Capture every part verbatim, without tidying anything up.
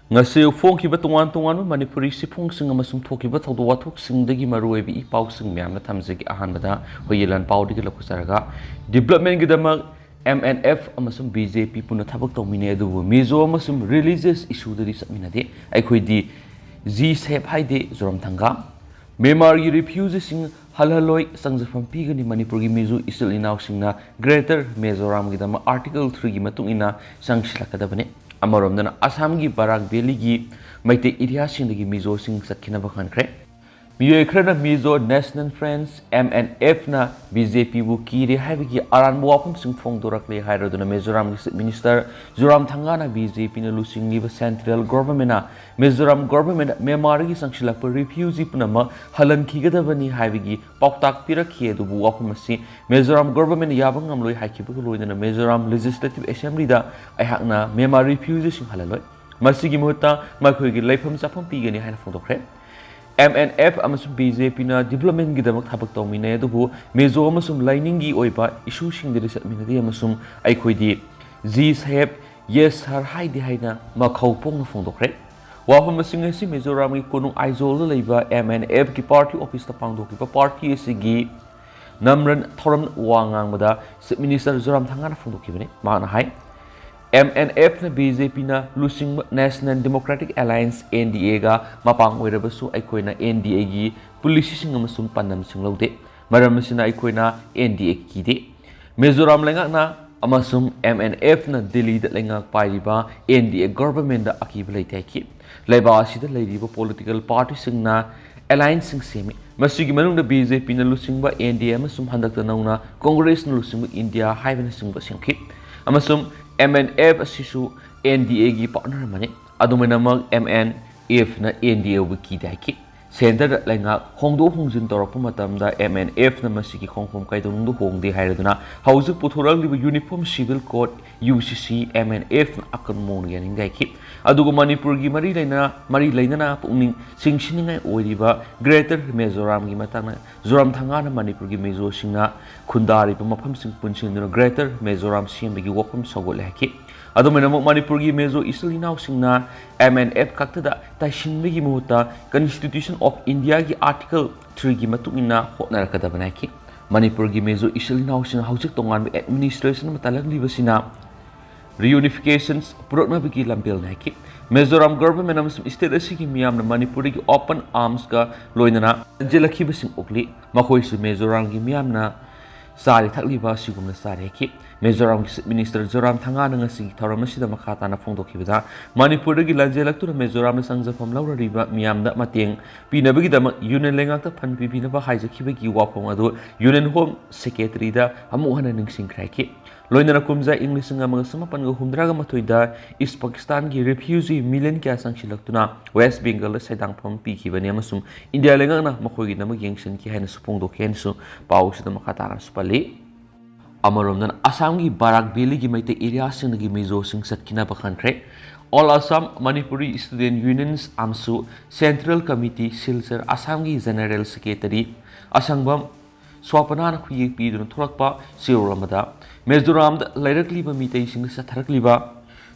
ꯉꯁꯤ ꯐꯣꯡꯈꯤꯕ ꯇꯣꯉꯥꯟ ꯇꯣꯉꯥꯟꯕ ꯃꯅꯤꯄꯨꯔꯤ ꯁꯤꯐꯣꯡꯁꯤꯡ ꯑꯃꯁꯨꯡ ꯊꯣꯛꯈꯤꯕ ꯊꯧꯗꯣꯛ ꯋꯥꯊꯣꯛꯁꯤꯡꯗꯒꯤ ꯃꯔꯨꯑꯣꯏꯕ ꯏ ꯄꯥꯎꯁꯤꯡ ꯃꯌꯥꯝꯅ ꯊꯝꯖꯒꯦ꯫ ꯑꯍꯥꯟꯕꯗ ꯑꯩꯈꯣꯏꯒꯤ ꯂꯥꯟ ꯄꯥꯎꯗꯒꯤ ꯂꯧꯈꯠꯆꯔꯒ, ꯗꯤꯕ꯭ꯂꯞꯃꯦꯟꯒꯤꯗꯃꯛ ꯑꯦꯝ ꯑꯦꯟ ꯑꯦꯐ ꯑꯃꯁꯨꯡ ꯕꯤ ꯖꯦ ꯄꯤ ꯄꯨꯟꯅ ꯊꯕꯛ ꯇꯧꯃꯤꯟꯅꯩ, ꯑꯗꯨꯕꯨ ꯃꯤꯖꯣ ꯑꯃꯁꯨꯡ ꯔꯤꯂꯤꯖꯤꯌꯁ ꯏꯁꯨꯗꯗꯤ ꯆꯠꯃꯤꯟꯅꯗꯦ꯫ ꯑꯩꯈꯣꯏꯗꯤ ꯖꯤ ꯁꯦꯞ ꯍꯥꯏꯗꯦ ꯖꯣꯔꯥꯝ ꯊꯪꯒꯥ꯫ ꯃ꯭ꯌꯥꯟꯃꯥꯔꯒꯤ ꯔꯤꯐ꯭ꯌꯨꯖꯤꯁꯤꯡ ꯍꯜꯍꯜꯂꯣꯏ, ꯆꯪꯖꯐꯝ ꯄꯤꯒꯅꯤ꯫ ꯃꯅꯤꯄꯨꯔꯒꯤ ꯃꯤꯖꯣ ꯏꯆꯤꯜ ꯏꯅꯥꯎꯁꯤꯡꯅ ꯒ꯭ꯔꯦꯇꯔ ꯃꯤꯖꯣꯔꯥꯝꯒꯤꯗꯃꯛ ꯑꯥꯔꯇꯤꯀꯜ ꯊ꯭ꯔꯤꯒꯤ ꯃꯇꯨꯡ ꯏꯟꯅ ꯆꯪꯁꯤꯜꯂꯛꯀꯗꯕꯅꯤ꯫ ꯑꯃꯔꯣꯝꯗꯅ ꯑꯁꯥꯝꯒꯤ ꯕꯔꯥꯛ ꯚꯦꯂꯤꯒꯤ ꯃꯩꯇꯩ ꯑꯦꯔꯤꯌꯥꯁꯤꯡꯗꯒꯤ ꯃꯤꯖꯣꯁꯤꯡ ꯆꯠꯈꯤꯅꯕ ꯈꯟꯈ꯭ꯔꯦ꯫ ꯃꯤꯑꯣꯏ ꯈꯔꯅ Mizo national front, M N ꯑꯦꯐꯅ ꯕꯤ ꯖꯦ ꯄꯤꯕꯨ ꯀꯤꯔꯦ ꯍꯥꯏꯕꯒꯤ ꯑꯔꯥꯟꯕ ꯋꯥꯐꯝꯁꯤꯡ ꯐꯣꯡꯗꯣꯔꯛꯂꯦ ꯍꯥꯏꯔꯗꯨꯅ ꯃꯤꯖꯣꯔꯥꯝꯒꯤ ꯆꯤꯐ ꯃꯤꯅꯤꯁꯇꯔ ꯖꯣꯔꯥꯝ ꯊꯪꯒꯥꯅ ꯕꯤ ꯖꯦ ꯄꯤꯅ ꯂꯨꯆꯤꯡꯂꯤꯕ ꯁꯦꯟꯇ꯭ꯔꯦꯜ ꯒꯣꯚꯔꯟꯃꯦꯟꯠꯅ ꯃꯤꯖꯣꯔꯥꯝ ꯒꯣꯚꯔꯟꯃꯦꯟꯠ ꯃ꯭ꯌꯥꯟꯃꯥꯔꯒꯤ ꯆꯪꯁꯤꯜꯂꯛꯄ ꯔꯤꯐ꯭ꯌꯨꯖꯤ ꯄꯨꯝꯅꯃꯛ ꯍꯜꯍꯟꯈꯤꯒꯗꯕꯅꯤ ꯍꯥꯏꯕꯒꯤ ꯄꯥꯎꯇꯥꯛ ꯄꯤꯔꯛꯈꯤ, ꯑꯗꯨꯕꯨ ꯋꯥꯐꯝ ꯑꯁꯤ ꯃꯤꯖꯣꯔꯥꯝ ꯒꯣꯚꯔꯟꯃꯦꯟꯠꯅ ꯌꯥꯕ ꯉꯝꯂꯣꯏ ꯍꯥꯏꯈꯤꯕꯒ ꯂꯣꯏꯅꯅ ꯃꯤꯖꯣꯔꯥꯝ ꯂꯦꯖꯤꯁꯂꯦꯇꯤꯚ ꯑꯦꯁꯦꯝꯕ꯭ꯂꯤꯗ ꯑꯩꯍꯥꯛꯅ ꯃ꯭ꯌꯥꯟꯃꯥꯔ ꯔꯤꯐ꯭ꯌꯨꯖꯤꯁꯤꯡ ꯍꯜꯍꯜꯂꯣꯏ꯫ ꯃꯁꯤꯒꯤ ꯃꯍꯨꯠꯇ ꯃꯈꯣꯏꯒꯤ ꯂꯩꯐꯝ ꯆꯥꯐꯝ ꯄꯤꯒꯅꯤ ꯍꯥꯏꯅ ꯐꯣꯡꯗꯣꯛꯈ꯭ꯔꯦ꯫ ꯑꯦꯝ ꯑꯦꯟ ꯑꯦꯐ ꯑꯃꯁꯨꯡ ꯕꯤ ꯖꯦ ꯄꯤꯅ ꯗꯤꯕ꯭ꯂꯞꯃꯦꯟꯠꯒꯤꯗꯃꯛ ꯊꯕꯛ ꯇꯧꯃꯤꯟꯅꯩ, ꯑꯗꯨꯕꯨ ꯃꯤꯖꯣ ꯑꯃꯁꯨꯡ ꯂꯥꯏꯅꯤꯡꯒꯤ ꯑꯣꯏꯕ ꯏꯁꯨꯁꯤꯡꯗꯗꯤ ꯆꯠꯃꯤꯟꯅꯗꯦ ꯑꯃꯁꯨꯡ ꯑꯩꯈꯣꯏꯗꯤ ꯖꯤ ꯁꯥꯍꯦꯕ, ꯌꯦꯁ ꯁꯥꯔ ꯍꯥꯏꯗꯦ ꯍꯥꯏꯅ ꯃꯈꯧ ꯄꯣꯡꯅ ꯐꯣꯡꯗꯣꯛꯈ꯭ꯔꯦ꯫ ꯋꯥꯐꯝꯁꯤꯡ ꯑꯁꯤ ꯃꯤꯖꯣꯔꯥꯝꯒꯤ ꯀꯣꯅꯨꯡ ꯑꯥꯏꯖꯣꯜꯗ ꯂꯩꯕ ꯑꯦꯝ ꯑꯦꯟ ꯑꯦꯐꯀꯤ ꯄꯥꯔꯇꯤ ꯑꯣꯐꯤꯁꯇ ꯄꯥꯡꯊꯣꯛꯈꯤꯕ ꯄꯥꯔꯇꯤ ꯑꯁꯤꯒꯤ ꯅꯝꯔꯟ ꯊꯧꯔꯝ ꯋꯥ ꯉꯥꯡꯕꯗ ꯆꯤꯐ ꯃꯤꯅꯤꯁꯇꯔ ꯖꯣꯔꯥꯝ ꯊꯪꯒꯥꯅ ꯐꯣꯡꯗꯣꯛꯈꯤꯕꯅꯤ꯫ ꯃꯍꯥꯛꯅ ꯍꯥꯏ, ꯑꯦꯝ ꯑꯦꯟ ꯑꯦꯐꯅ ꯕꯤ ꯖꯦ ꯄꯤꯅ ꯂꯨꯆꯤꯡꯕ ꯅꯦꯁꯅꯦꯜ ꯗꯦꯃꯣꯀ꯭ꯔꯦꯇꯤꯛ ꯑꯦꯂꯥꯌꯟꯁ, ꯑꯦꯟ ꯗꯤ ꯑꯦꯒ ꯃꯄꯥꯡ ꯑꯣꯏꯔꯕꯁꯨ ꯑꯩꯈꯣꯏꯅ ꯑꯦꯟ ꯗꯤ ꯑꯦꯒꯤ ꯄꯣꯂꯤꯁꯤꯁꯤꯡ ꯑꯃꯁꯨꯡ ꯄꯥꯟꯗꯝꯁꯤꯡ ꯂꯧꯗꯦ꯫ ꯃꯔꯝ ꯑꯁꯤꯅ ꯑꯩꯈꯣꯏꯅ ꯑꯦꯟ ꯗꯤ ꯑꯦ ꯀꯤꯗꯦ꯫ ꯃꯤꯖꯣꯔꯥꯝ ꯂꯩꯉꯥꯛꯅ ꯑꯃꯁꯨꯡ ꯑꯦꯝ ꯑꯦꯟ ꯑꯦꯐꯅ ꯗꯤꯜꯂꯤꯗ ꯂꯩꯉꯥꯛ ꯄꯥꯏꯔꯤꯕ ꯑꯦꯟ ꯗꯤ ꯑꯦ ꯒꯣꯚꯔꯟꯃꯦꯟꯠꯗ ꯑꯀꯤꯕ ꯂꯩꯇꯦ ꯍꯥꯏꯈꯤ꯫ ꯂꯩꯕꯥꯛ ꯑꯁꯤꯗ ꯂꯩꯔꯤꯕ ꯄꯣꯂꯤꯇꯤꯀꯦꯜ ꯄꯥꯔꯇꯤꯁꯤꯡꯅ ꯑꯦꯂꯥꯌꯟꯁꯁꯤꯡ ꯁꯦꯝꯃꯤ꯫ ꯃꯁꯤꯒꯤ ꯃꯅꯨꯡꯗ ꯕꯤ ꯖꯦ ꯄꯤꯅ ꯂꯨꯆꯤꯡꯕ ꯑꯦꯟ ꯗꯤ ꯑꯦ ꯑꯃꯁꯨꯡ ꯍꯟꯗꯛꯇ ꯅꯧꯅ ꯀꯣꯡꯒ꯭ꯔꯦꯁꯅ ꯂꯨꯆꯤꯡꯕ ꯏꯟꯗꯤꯌꯥ ꯍꯥꯏꯕꯅꯆꯤꯡꯕ ꯁꯦꯝꯈꯤ꯫ ꯑꯃꯁꯨꯡ ꯑꯦꯝ ꯑꯦꯟ ꯑꯦꯐ ꯑꯁꯤꯁꯨ ꯑꯦꯟ ꯗꯤ ꯑꯦꯒꯤ ꯄꯥꯔꯠꯅꯔ ꯑꯃꯅꯤ꯫ ꯑꯗꯨꯃꯥꯏꯅꯃꯛ ꯑꯦꯝ ꯑꯦꯟ ꯑꯦꯐꯅ ꯑꯦꯟ ꯗꯤ ꯑꯦꯕꯨ ꯀꯤꯗꯦ ꯍꯥꯏꯈꯤ꯫ ꯁꯦꯟꯇꯔꯗ ꯂꯩꯉꯥꯛ ꯍꯣꯡꯗꯣꯛ ꯍꯣꯡꯖꯤꯟ ꯇꯧꯔꯛꯄ ꯃꯇꯝꯗ ꯑꯦꯝ ꯑꯦꯟ ꯑꯦꯐꯅ ꯃꯁꯤꯒꯤ ꯈꯣꯡꯐꯝ ꯀꯩꯗꯧꯅꯨꯡꯗ ꯍꯣꯡꯗꯦ ꯍꯥꯏꯔꯗꯨꯅ ꯍꯧꯖꯤꯛ ꯄꯨꯊꯣꯔꯛꯂꯤꯕ ꯌꯨꯅꯤꯐꯣꯔꯝ ꯁꯤꯚꯤꯜ ꯀꯣꯗ, ꯌꯨ ꯁꯤ ꯁꯤ, ꯑꯦꯝ ꯑꯦꯟ ꯑꯦꯐꯅ ꯑꯀꯟꯕ ꯃꯑꯣꯡꯗ ꯌꯥꯅꯤꯡꯗꯦ ꯍꯥꯏꯈꯤ꯫ ꯑꯗꯨꯒ ꯃꯅꯤꯄꯨꯔꯒꯤ ꯃꯔꯤ ꯂꯩꯅ, ꯃꯔꯤ ꯂꯩꯅꯅ ꯄꯨꯛꯅꯤꯡ ꯆꯤꯡꯁꯤꯟꯅꯤꯡꯉꯥꯏ ꯑꯣꯏꯔꯤꯕ ꯒ꯭ꯔꯦꯇꯔ ꯃꯤꯖꯣꯔꯥꯝꯒꯤ ꯃꯇꯥꯡꯗ ꯖꯣꯔꯥꯝ ꯊꯪꯒꯥꯅ ꯃꯅꯤꯄꯨꯔꯒꯤ ꯃꯤꯖꯣꯁꯤꯡꯅ ꯈꯨꯟꯗꯥꯔꯤꯕ ꯃꯐꯝꯁꯤꯡ ꯄꯨꯟꯁꯤꯟꯗꯨꯅ ꯒ꯭ꯔꯦꯇꯔ ꯃꯤꯖꯣꯔꯥꯝ ꯁꯦꯝꯕꯒꯤ ꯋꯥꯐꯝ ꯁꯧꯒꯠꯂꯦ ꯍꯥꯏꯈꯤ꯫ ꯑꯗꯨꯃꯥꯏꯅꯃꯛ ꯃꯅꯤꯄꯨꯔꯒꯤ ꯃꯤꯖꯣ ꯏꯆꯤꯜ ꯏꯅꯥꯎꯁꯤꯡꯅ M N F ꯈꯛꯇꯗ ꯇꯥꯏꯁꯤꯟꯕꯒꯤ ꯃꯍꯨꯠꯇ Constitution of Indiaꯒꯤ Article threeꯒꯤ ꯃꯇꯨꯡ ꯏꯟꯅ ꯍꯣꯠꯅꯔꯛꯀꯗꯕꯅꯤ ꯍꯥꯏꯈꯤ꯫ ꯃꯅꯤꯄꯨꯔꯒꯤ ꯃꯤꯖꯣ ꯏꯆꯤꯜ ꯏꯅꯥꯎꯁꯤꯡ ꯍꯧꯖꯤꯛ ꯇꯣꯉꯥꯟꯕ administration ꯑꯃ ꯇꯥꯜꯂꯛꯂꯤꯕꯁꯤꯅ reunifications ꯄꯨꯔꯛꯅꯕꯒꯤ ꯂꯝꯕꯦꯜꯅꯤ ꯍꯥꯏꯈꯤ꯫ ꯃꯤꯖꯣꯔꯥꯝ government ꯑꯃꯁꯨꯡ state ꯑꯁꯤꯒꯤ ꯃꯤꯌꯥꯝꯅ ꯃꯅꯤꯄꯨꯔꯗꯒꯤ open armsꯀ ꯂꯣꯏꯅꯅ ꯆꯦꯜꯂꯛꯈꯤꯕꯁꯤꯡ ꯎꯠꯂꯤ꯫ ꯃꯈꯣꯏꯁꯨ ꯃꯤꯖꯣꯔꯥꯝꯒꯤ ꯃꯤꯌꯥꯝꯅ ꯆꯥꯔꯤ ꯊꯛꯂꯤꯕ ꯑꯁꯤꯒꯨꯝꯅ ꯆꯥꯔꯤ ꯍꯥꯏꯈꯤ꯫ ꯃꯤꯖꯣꯔꯥꯝꯒꯤ Chief Minister ꯖꯣꯔꯥꯝ ꯊꯪꯒꯥꯅ ꯉꯁꯤꯒꯤ ꯊꯧꯔꯝ ꯑꯁꯤꯗ ꯃꯈꯥ ꯇꯥꯅ ꯐꯣꯡꯗꯣꯛꯈꯤꯕꯗ, ꯃꯅꯤꯄꯨꯔꯗꯒꯤ ꯂꯥꯟꯖꯦꯜꯂꯛꯇꯨꯅ ꯃꯤꯖꯣꯔꯥꯝꯗ ꯆꯪꯖꯐꯝ ꯂꯧꯔꯔꯤꯕ ꯃꯤꯌꯥꯝꯗ ꯃꯇꯦꯡ ꯄꯤꯅꯕꯒꯤꯗꯃꯛ Union ꯂꯩꯉꯥꯛꯇ fund ꯄꯤꯕꯤꯅꯕ ꯍꯥꯏꯖꯈꯤꯕꯒꯤ ꯋꯥꯐꯝ ꯑꯗꯨ Union Home Secretaryꯗ ꯑꯃꯨꯛ ꯍꯟꯅ ꯅꯤꯡꯁꯤꯡꯈ꯭ꯔꯦ ꯍꯥꯏꯈꯤ꯫ ꯂꯣꯏꯅꯅ ꯀꯨꯝꯖꯥ ꯏꯪ ꯂꯤꯁꯤꯡ ꯑꯃꯒ ꯆꯃꯥꯄꯟꯒ ꯍꯨꯝꯗ꯭ꯔꯥꯒ ꯃꯥꯊꯣꯏꯗ East Pakistanꯒꯤ refugee million ꯀꯌꯥ ꯆꯪꯁꯤꯜꯂꯛꯇꯨꯅ West Bengalꯗ ꯁꯦꯟꯗꯥꯡꯐꯝ ꯄꯤꯈꯤꯕꯅꯤ ꯑꯃꯁꯨꯡ ꯏꯟꯗꯤꯌꯥ ꯂꯩꯉꯥꯛꯅ ꯃꯈꯣꯏꯒꯤꯗꯃꯛ ꯌꯦꯡꯁꯤꯟꯈꯤ ꯍꯥꯏꯅꯁꯨ ꯐꯣꯡꯗꯣꯛꯈꯤ ꯍꯥꯏꯅꯁꯨ ꯄꯥꯎ ꯑꯁꯤꯗ ꯃꯈꯥ ꯇꯥꯅꯁꯨ ꯄꯜꯂꯤ꯫ ꯑꯃꯔꯣꯝꯗꯅ ꯑꯁꯥꯝꯒꯤ ꯕꯔꯥꯛ ꯚꯦꯂꯤꯒꯤ Meitei ꯑꯦꯔꯤꯌꯥꯁꯤꯡꯗꯒꯤ ꯃꯤꯖꯣꯁꯤꯡ ꯆꯠꯈꯤꯅꯕ ꯈꯟꯈ꯭ꯔꯦ꯫ All Assam Manipuri Student Unions ꯑꯃꯁꯨ Central Committee ꯁꯤꯜꯆꯔ ꯑꯁꯥꯝꯒꯤ General Secretary ꯑꯁꯪꯕꯝ ꯁ꯭ꯋꯥꯄꯅꯥꯅ ꯈꯨꯌꯦꯛ ꯄꯤꯗꯨꯅ ꯊꯣꯛꯂꯛꯄ ꯆꯦꯔꯣꯜ ꯑꯃꯗ, ꯃꯤꯖꯣꯔꯥꯝꯗ ꯂꯩꯔꯛꯂꯤꯕ ꯃꯤꯇꯩꯁꯤꯡꯗ ꯆꯠꯊꯔꯛꯂꯤꯕ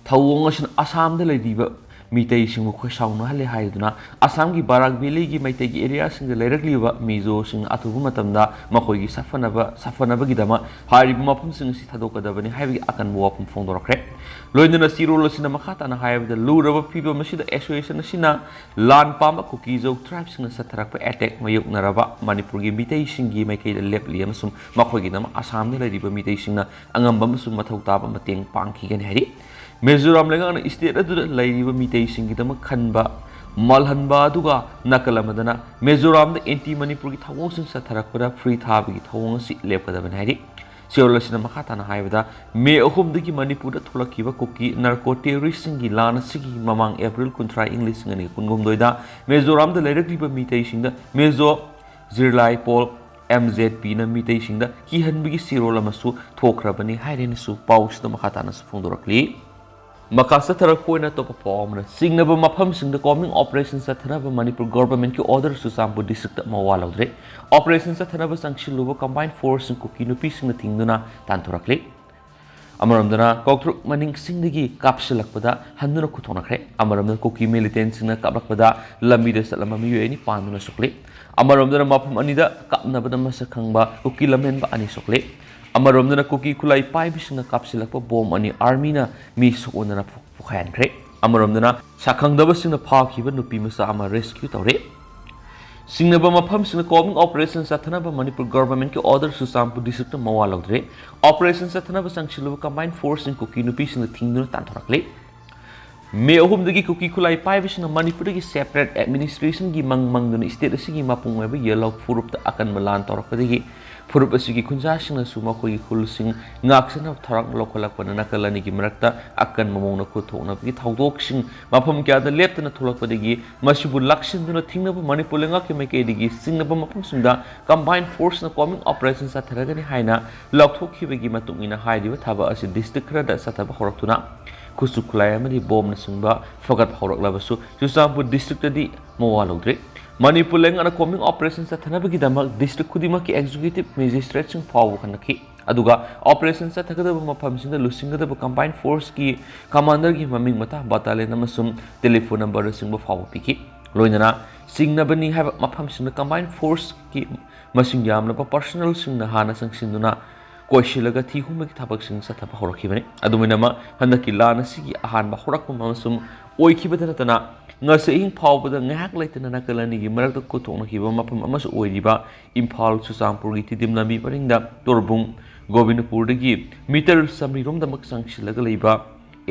ꯊꯧꯑꯣꯡ ꯑꯁꯤꯅ ꯑꯁꯥꯝꯗ ꯂꯩꯔꯤꯕ ꯃꯤꯇꯩꯁꯤꯡꯕꯨ ꯈꯣꯏꯁꯥꯎꯅꯍꯜꯂꯦ ꯍꯥꯏꯗꯨꯅ ꯑꯁꯥꯝꯒꯤ ꯕꯔꯥꯛ ꯚꯦꯂꯤꯒꯤ ꯃꯩꯇꯩꯒꯤ ꯑꯦꯔꯤꯌꯥꯁꯤꯡꯗ ꯂꯩꯔꯛꯂꯤꯕ ꯃꯤꯖꯣꯁꯤꯡꯅ ꯑꯊꯨꯕ ꯃꯇꯝꯗ ꯃꯈꯣꯏꯒꯤ ꯁꯥꯐꯅꯕ ꯁꯥꯐꯅꯕꯒꯤꯗꯃꯛ ꯍꯥꯏꯔꯤꯕ ꯃꯐꯝꯁꯤꯡ ꯑꯁꯤ ꯊꯥꯗꯣꯛꯀꯗꯕꯅꯤ ꯍꯥꯏꯕꯒꯤ ꯑꯀꯟꯕ ꯋꯥꯐꯝ ꯐꯣꯡꯗꯣꯔꯛꯈ꯭ꯔꯦ꯫ ꯂꯣꯏꯅꯅ ꯆꯦꯔꯣꯜ ꯑꯁꯤꯅ ꯃꯈꯥ ꯇꯥꯅ ꯍꯥꯏꯔꯕꯗ, ꯂꯨꯔꯕ ꯐꯤꯕꯝ ꯑꯁꯤꯗ association ꯑꯁꯤꯅ ꯂꯥꯟ ꯄꯥꯝꯕ ꯀꯨꯀꯤꯖꯧ tribeꯁꯤꯡꯅ ꯆꯠꯊꯔꯛꯄ attack ꯃꯥꯌꯣꯛꯅꯔꯕ ꯃꯅꯤꯄꯨꯔꯒꯤ ꯃꯤꯇꯩꯁꯤꯡꯒꯤ ꯃꯥꯏꯀꯩꯗ ꯂꯦꯞꯂꯤ ꯑꯃꯁꯨꯡ ꯃꯈꯣꯏꯒꯤꯗꯃꯛ ꯑꯁꯥꯝꯗ ꯂꯩꯔꯤꯕ ꯃꯤꯇꯩꯁꯤꯡꯅ ꯑꯉꯝꯕ ꯑꯃꯁꯨꯡ ꯃꯊꯧ ꯇꯥꯕ ꯃꯇꯦꯡ ꯄꯥꯡꯈꯤꯒꯅꯤ ꯍꯥꯏꯔꯤ꯫ ꯃꯤꯖꯣꯔꯥꯝ ꯂꯩꯉꯥꯛꯅ state ꯑꯗꯨꯗ ꯂꯩꯔꯤꯕ ꯃꯤꯇꯩꯁꯤꯡꯒꯤꯗꯃꯛ ꯈꯟꯕ ꯃꯥꯜꯍꯟꯕ ꯑꯗꯨꯒ ꯅꯥꯀꯜ ꯑꯃꯗꯅ ꯃꯤꯖꯣꯔꯥꯝꯗ anti ꯃꯅꯤꯄꯨꯔꯒꯤ ꯊꯧꯑꯣꯡꯁꯤꯡ ꯆꯠꯊꯔꯛꯄꯗ free ꯊꯥꯕꯒꯤ ꯊꯧꯑꯣꯡ ꯑꯁꯤ ꯂꯦꯞꯀꯗꯕꯅꯤ ꯍꯥꯏꯔꯤ꯫ ꯆꯦꯔꯣꯜ ꯑꯁꯤꯅ ꯃꯈꯥ ꯇꯥꯅ ꯍꯥꯏꯕꯗ, ꯃꯦ ꯑꯍꯨꯝꯗꯒꯤ ꯃꯅꯤꯄꯨꯔꯗ ꯊꯣꯛꯂꯛꯈꯤꯕ ꯀꯨꯀꯤ narco terroristꯁꯤꯡꯒꯤ ꯂꯥꯟ ꯑꯁꯤꯒꯤ ꯃꯃꯥꯡ April ꯀꯨꯟꯊ꯭ꯔꯥ ꯏꯪ ꯂꯤꯁꯤꯡ ꯑꯅꯤ ꯀꯨꯟꯍꯨꯝꯗꯣꯏꯗ ꯃꯤꯖꯣꯔꯥꯝꯗ ꯂꯩꯔꯛꯂꯤꯕ ꯃꯤꯇꯩꯁꯤꯡꯗ ꯃꯤꯖꯣ ꯖꯤꯔꯂꯥꯏ ꯄꯣꯜ, M Z Pꯅ ꯃꯤꯇꯩꯁꯤꯡꯗ ꯀꯤꯍꯟꯕꯒꯤ ꯆꯦꯔꯣꯜ ꯑꯃꯁꯨ ꯊꯣꯛꯈ꯭ꯔꯕꯅꯤ ꯍꯥꯏꯔꯦꯅꯁꯨ ꯄꯥꯎꯁꯤꯗ ꯃꯈꯥ ꯇꯥꯅꯁꯨ ꯐꯣꯡꯗꯣꯔꯛꯂꯤ꯫ ꯃꯈꯥ ꯆꯠꯊꯔꯛꯄ ꯑꯣꯏꯅ ꯑꯇꯣꯞꯄ ꯄꯥꯎ ꯑꯃꯅ, ꯆꯤꯡꯅꯕ ꯃꯐꯝꯁꯤꯡꯗ combing operation ꯆꯠꯊꯅꯕ ꯃꯅꯤꯄꯨꯔ governmentꯀꯤ order ꯆꯨꯔꯆꯥꯟꯄꯨꯔ districtꯇ ꯃꯋꯥ ꯂꯧꯗ꯭ꯔꯦ꯫ Operation ꯆꯠꯊꯅꯕ ꯆꯪꯁꯤꯜꯂꯨꯕ combined forceꯁꯤꯡ ꯀꯨꯀꯤ ꯅꯨꯄꯤꯁꯤꯡꯅ ꯊꯤꯡꯗꯨꯅ ꯇꯥꯟꯊꯣꯔꯛꯂꯤ꯫ ꯑꯃꯔꯣꯝꯗꯅ ꯀꯧꯇ꯭ꯔꯨꯛ ꯃꯅꯤꯡꯁꯤꯡꯗꯒꯤ ꯀꯥꯞꯁꯤꯜꯂꯛꯄꯗ ꯍꯟꯗꯨꯅ ꯈꯨꯠ ꯊꯣꯛꯅꯈ꯭ꯔꯦ꯫ ꯑꯃꯔꯣꯝꯗꯅ ꯀꯨꯀꯤ ꯃꯤꯂꯤꯇꯦꯟꯁꯤꯡꯅ ꯀꯥꯞꯂꯛꯄꯗ ꯂꯝꯕꯤꯗ ꯆꯠꯂꯝꯕ ꯃꯤꯑꯣꯏ ꯑꯅꯤ ꯄꯥꯟꯗꯨꯅ ꯁꯣꯛꯂꯤ꯫ ꯑꯃꯔꯣꯝꯗꯅ ꯃꯐꯝ ꯑꯅꯤꯗ ꯀꯥꯞꯅꯕꯗ ꯃꯁꯛ ꯈꯪꯕ ꯀꯨꯀꯤ ꯂꯝꯍꯦꯟꯕ ꯑꯅꯤ ꯁꯣꯛꯂꯤ꯫ ꯑꯃꯔꯣꯝꯗꯅ ꯀꯨꯀꯤ ꯈꯨꯠꯂꯥꯏ ꯄꯥꯏꯕꯁꯤꯡꯅ ꯀꯥꯞꯁꯤꯜꯂꯛꯄ ꯕꯣꯝ ꯑꯅꯤ ꯑꯥꯔꯃꯤꯅ ꯃꯤ ꯁꯣꯛꯍꯟꯗꯅ ꯄꯣꯈꯥꯏꯍꯟꯈ꯭ꯔꯦ꯫ ꯑꯃꯔꯣꯝꯗꯅ ꯁꯛꯈꯪꯗꯕꯁꯤꯡꯅ ꯐꯥꯈꯤꯕ ꯅꯨꯄꯤ ꯃꯆꯥ ꯑꯃ ꯔꯦꯁꯀ꯭ꯌꯨ ꯇꯧꯔꯦ꯫ ꯆꯤꯡꯅꯕ ꯃꯐꯝꯁꯤꯡꯗ ꯀꯣꯝꯕꯤꯡ ꯑꯣꯄꯔꯦꯁꯟ ꯆꯠꯊꯅꯕ ꯃꯅꯤꯄꯨꯔ ꯒꯚꯔꯟꯃꯦꯟꯠꯀꯤ ꯑꯣꯔꯗꯔ ꯆꯨꯔꯆꯥꯟꯄꯨꯔ ꯗꯤꯁꯇ꯭ꯔꯤꯛꯇ ꯃꯋꯥ ꯂꯧꯗ꯭ꯔꯦ꯫ ꯑꯣꯄꯔꯦꯁꯟ ꯆꯠꯊꯅꯕ ꯆꯪꯁꯤꯜꯂꯨꯕ ꯀꯝꯕꯥꯏꯟ ꯐꯣꯔꯁꯁꯤꯡ ꯀꯨꯀꯤ ꯅꯨꯄꯤꯁꯤꯡꯅ ꯊꯤꯡꯗꯨꯅ ꯇꯥꯟꯊꯣꯔꯛꯂꯤ꯫ ꯃꯦ ꯑꯍꯨꯝꯗꯒꯤ ꯀꯨꯀꯤ ꯈꯨꯠꯂꯥꯏ ꯄꯥꯏꯕꯁꯤꯡꯅ ꯃꯅꯤꯄꯨꯔꯗꯒꯤ ꯁꯦꯄꯔꯦꯠ ꯑꯦꯗꯃꯤꯅꯤꯁꯇ꯭ꯔꯦꯁꯟꯒꯤ ꯃꯪ ꯃꯪꯗꯨꯅ ꯁ꯭ꯇꯦꯠ ꯑꯁꯤꯒꯤ ꯃꯄꯨꯡ ꯑꯣꯏꯕ ꯌꯦꯜꯍꯧ ꯐꯨꯔꯨꯞꯇ ꯑꯀꯟꯕ ꯂꯥꯟ ꯇꯧꯔꯛꯄꯗꯒꯤ ꯐꯨꯔꯨꯞ ꯑꯁꯤꯒꯤ ꯈꯨꯟꯖꯥꯁꯤꯡꯅꯁꯨ ꯃꯈꯣꯏꯒꯤ ꯈꯨꯜꯁꯤꯡ ꯉꯥꯛꯁꯦꯟꯅꯕ ꯊꯧꯔꯥꯡ ꯂꯧꯈꯠꯂꯛꯄꯅ ꯅꯥꯀꯜ ꯑꯅꯤꯒꯤ ꯃꯔꯛꯇ ꯑꯀꯟꯕ ꯃꯑꯣꯡꯗ ꯈꯨꯠ ꯊꯣꯛꯅꯕꯒꯤ ꯊꯧꯗꯣꯛꯁꯤꯡ ꯃꯐꯝ ꯀꯌꯥꯗ ꯂꯦꯞꯇꯅ ꯊꯣꯛꯂꯛꯄꯗꯒꯤ ꯃꯁꯤꯕꯨ ꯂꯥꯛꯁꯤꯟꯗꯨꯅ ꯊꯤꯡꯅꯕ ꯃꯅꯤꯄꯨꯔ ꯂꯩꯉꯥꯛꯀꯤ ꯃꯥꯏꯀꯩꯗꯒꯤ ꯆꯤꯡꯅꯕ ꯃꯐꯝꯁꯤꯡꯗ ꯀꯝꯕꯥꯏꯟ ꯐꯣꯔꯁꯅ ꯀꯣꯝꯕꯤꯡ ꯑꯣꯄꯔꯦꯁꯟ ꯆꯠꯊꯔꯒꯅꯤ ꯍꯥꯏꯅ ꯂꯥꯎꯊꯣꯛꯈꯤꯕꯒꯤ ꯃꯇꯨꯡ ꯏꯟꯅ ꯍꯥꯏꯔꯤꯕ ꯊꯕꯛ ꯑꯁꯤ ꯗꯤꯁꯇ꯭ꯔꯤꯛ ꯈꯔꯗ ꯆꯠꯊꯕ ꯍꯧꯔꯛꯇꯨꯅ ꯈꯨꯠꯁꯨ ꯈꯨꯠꯂꯥꯏ ꯑꯃꯗꯤ ꯕꯣꯝꯅꯆꯤꯡꯕ ꯐꯒꯠ ꯍꯧꯔꯛꯂꯕꯁꯨ ꯆꯨꯔꯆꯥꯟꯄꯨꯔ ꯗꯤꯁꯇ꯭ꯔꯤꯛꯇꯗꯤ ꯃꯋꯥ ꯂꯧꯗ꯭ꯔꯤ꯫ ꯃꯅꯤꯄꯨꯔ ꯂꯩꯉꯥꯛꯅ ꯀꯣꯝꯕꯤꯡ ꯑꯣꯄꯔꯦꯁꯟ ꯆꯠꯊꯅꯕꯒꯤꯗꯃꯛ ꯗꯤꯁꯇ꯭ꯔꯤꯛ ꯈꯨꯗꯤꯡꯃꯛꯀꯤ ꯑꯦꯛꯖꯤꯀ꯭ꯌꯨꯇꯤꯚ ꯃꯦꯖꯤꯁꯇ꯭ꯔꯦꯠꯁꯤꯡ ꯐꯥꯎꯕ ꯈꯟꯅꯈꯤ꯫ ꯑꯗꯨꯒ ꯑꯣꯄꯔꯦꯁꯟ ꯆꯠꯊꯒꯗꯕ ꯃꯐꯝꯁꯤꯡꯗ ꯂꯨꯆꯤꯡꯒꯗꯕ ꯀꯝꯕꯥꯏꯟ ꯐꯣꯔꯁꯀꯤ ꯀꯃꯥꯟꯗꯔꯒꯤ ꯃꯃꯤꯡ ꯃꯊꯥ, ꯕꯠꯇꯥꯂꯤꯌꯟ ꯑꯃꯁꯨꯡ ꯇꯦꯂꯤꯐꯣꯟ ꯅꯝꯕꯔꯅꯆꯤꯡꯕ ꯐꯥꯎꯕ ꯄꯤꯈꯤ꯫ ꯂꯣꯏꯅꯅ ꯆꯤꯡꯅꯕꯅꯤ ꯍꯥꯏꯕ ꯃꯐꯝꯁꯤꯡꯗ ꯀꯝꯕꯥꯏꯟ ꯐꯣꯔꯁꯀꯤ ꯃꯁꯤꯡ ꯌꯥꯝꯂꯕ ꯄꯔꯁꯣꯅꯦꯜꯁꯤꯡꯅ ꯍꯥꯟꯅ ꯆꯪꯁꯤꯟꯗꯨꯅ ꯀꯣꯏꯁꯤꯜꯂꯒ ꯊꯤ ꯍꯨꯝꯕꯒꯤ ꯊꯕꯛꯁꯤꯡ ꯆꯠꯊꯕ ꯍꯧꯔꯛꯈꯤꯕꯅꯤ꯫ ꯑꯗꯨꯝ ꯑꯣꯏꯅꯃꯛ, ꯍꯟꯗꯛꯀꯤ ꯂꯥꯟ ꯑꯁꯤꯒꯤ ꯑꯍꯥꯟꯕ ꯍꯧꯔꯛꯐꯝ ꯑꯃꯁꯨꯡ ꯑꯣꯏꯈꯤꯕꯇ ꯅꯠꯇꯅ ꯉꯁꯤ ꯑꯍꯤꯡ ꯐꯥꯎꯕꯗ ꯉꯥꯏꯍꯥꯛ ꯂꯩꯇꯅ ꯅꯥꯀꯜ ꯑꯅꯤꯒꯤ ꯃꯔꯛꯇ ꯈꯨꯠ ꯊꯣꯛꯅꯈꯤꯕ ꯃꯐꯝ ꯑꯃꯁꯨ ꯑꯣꯏꯔꯤꯕ ꯏꯝꯐꯥꯜ ꯆꯨꯔꯆꯥꯟꯄꯨꯔꯒꯤ ꯇꯤꯗꯤꯝ ꯂꯝꯕꯤ ꯄꯔꯤꯡꯗ ꯇꯣꯔꯕꯨꯡ ꯒꯣꯕꯤꯟꯗꯄꯨꯔꯗꯒꯤ ꯃꯤꯇꯔ ꯆꯥꯃꯔꯤꯔꯣꯝꯗꯃꯛ ꯆꯪꯁꯤꯜꯂꯒ ꯂꯩꯕ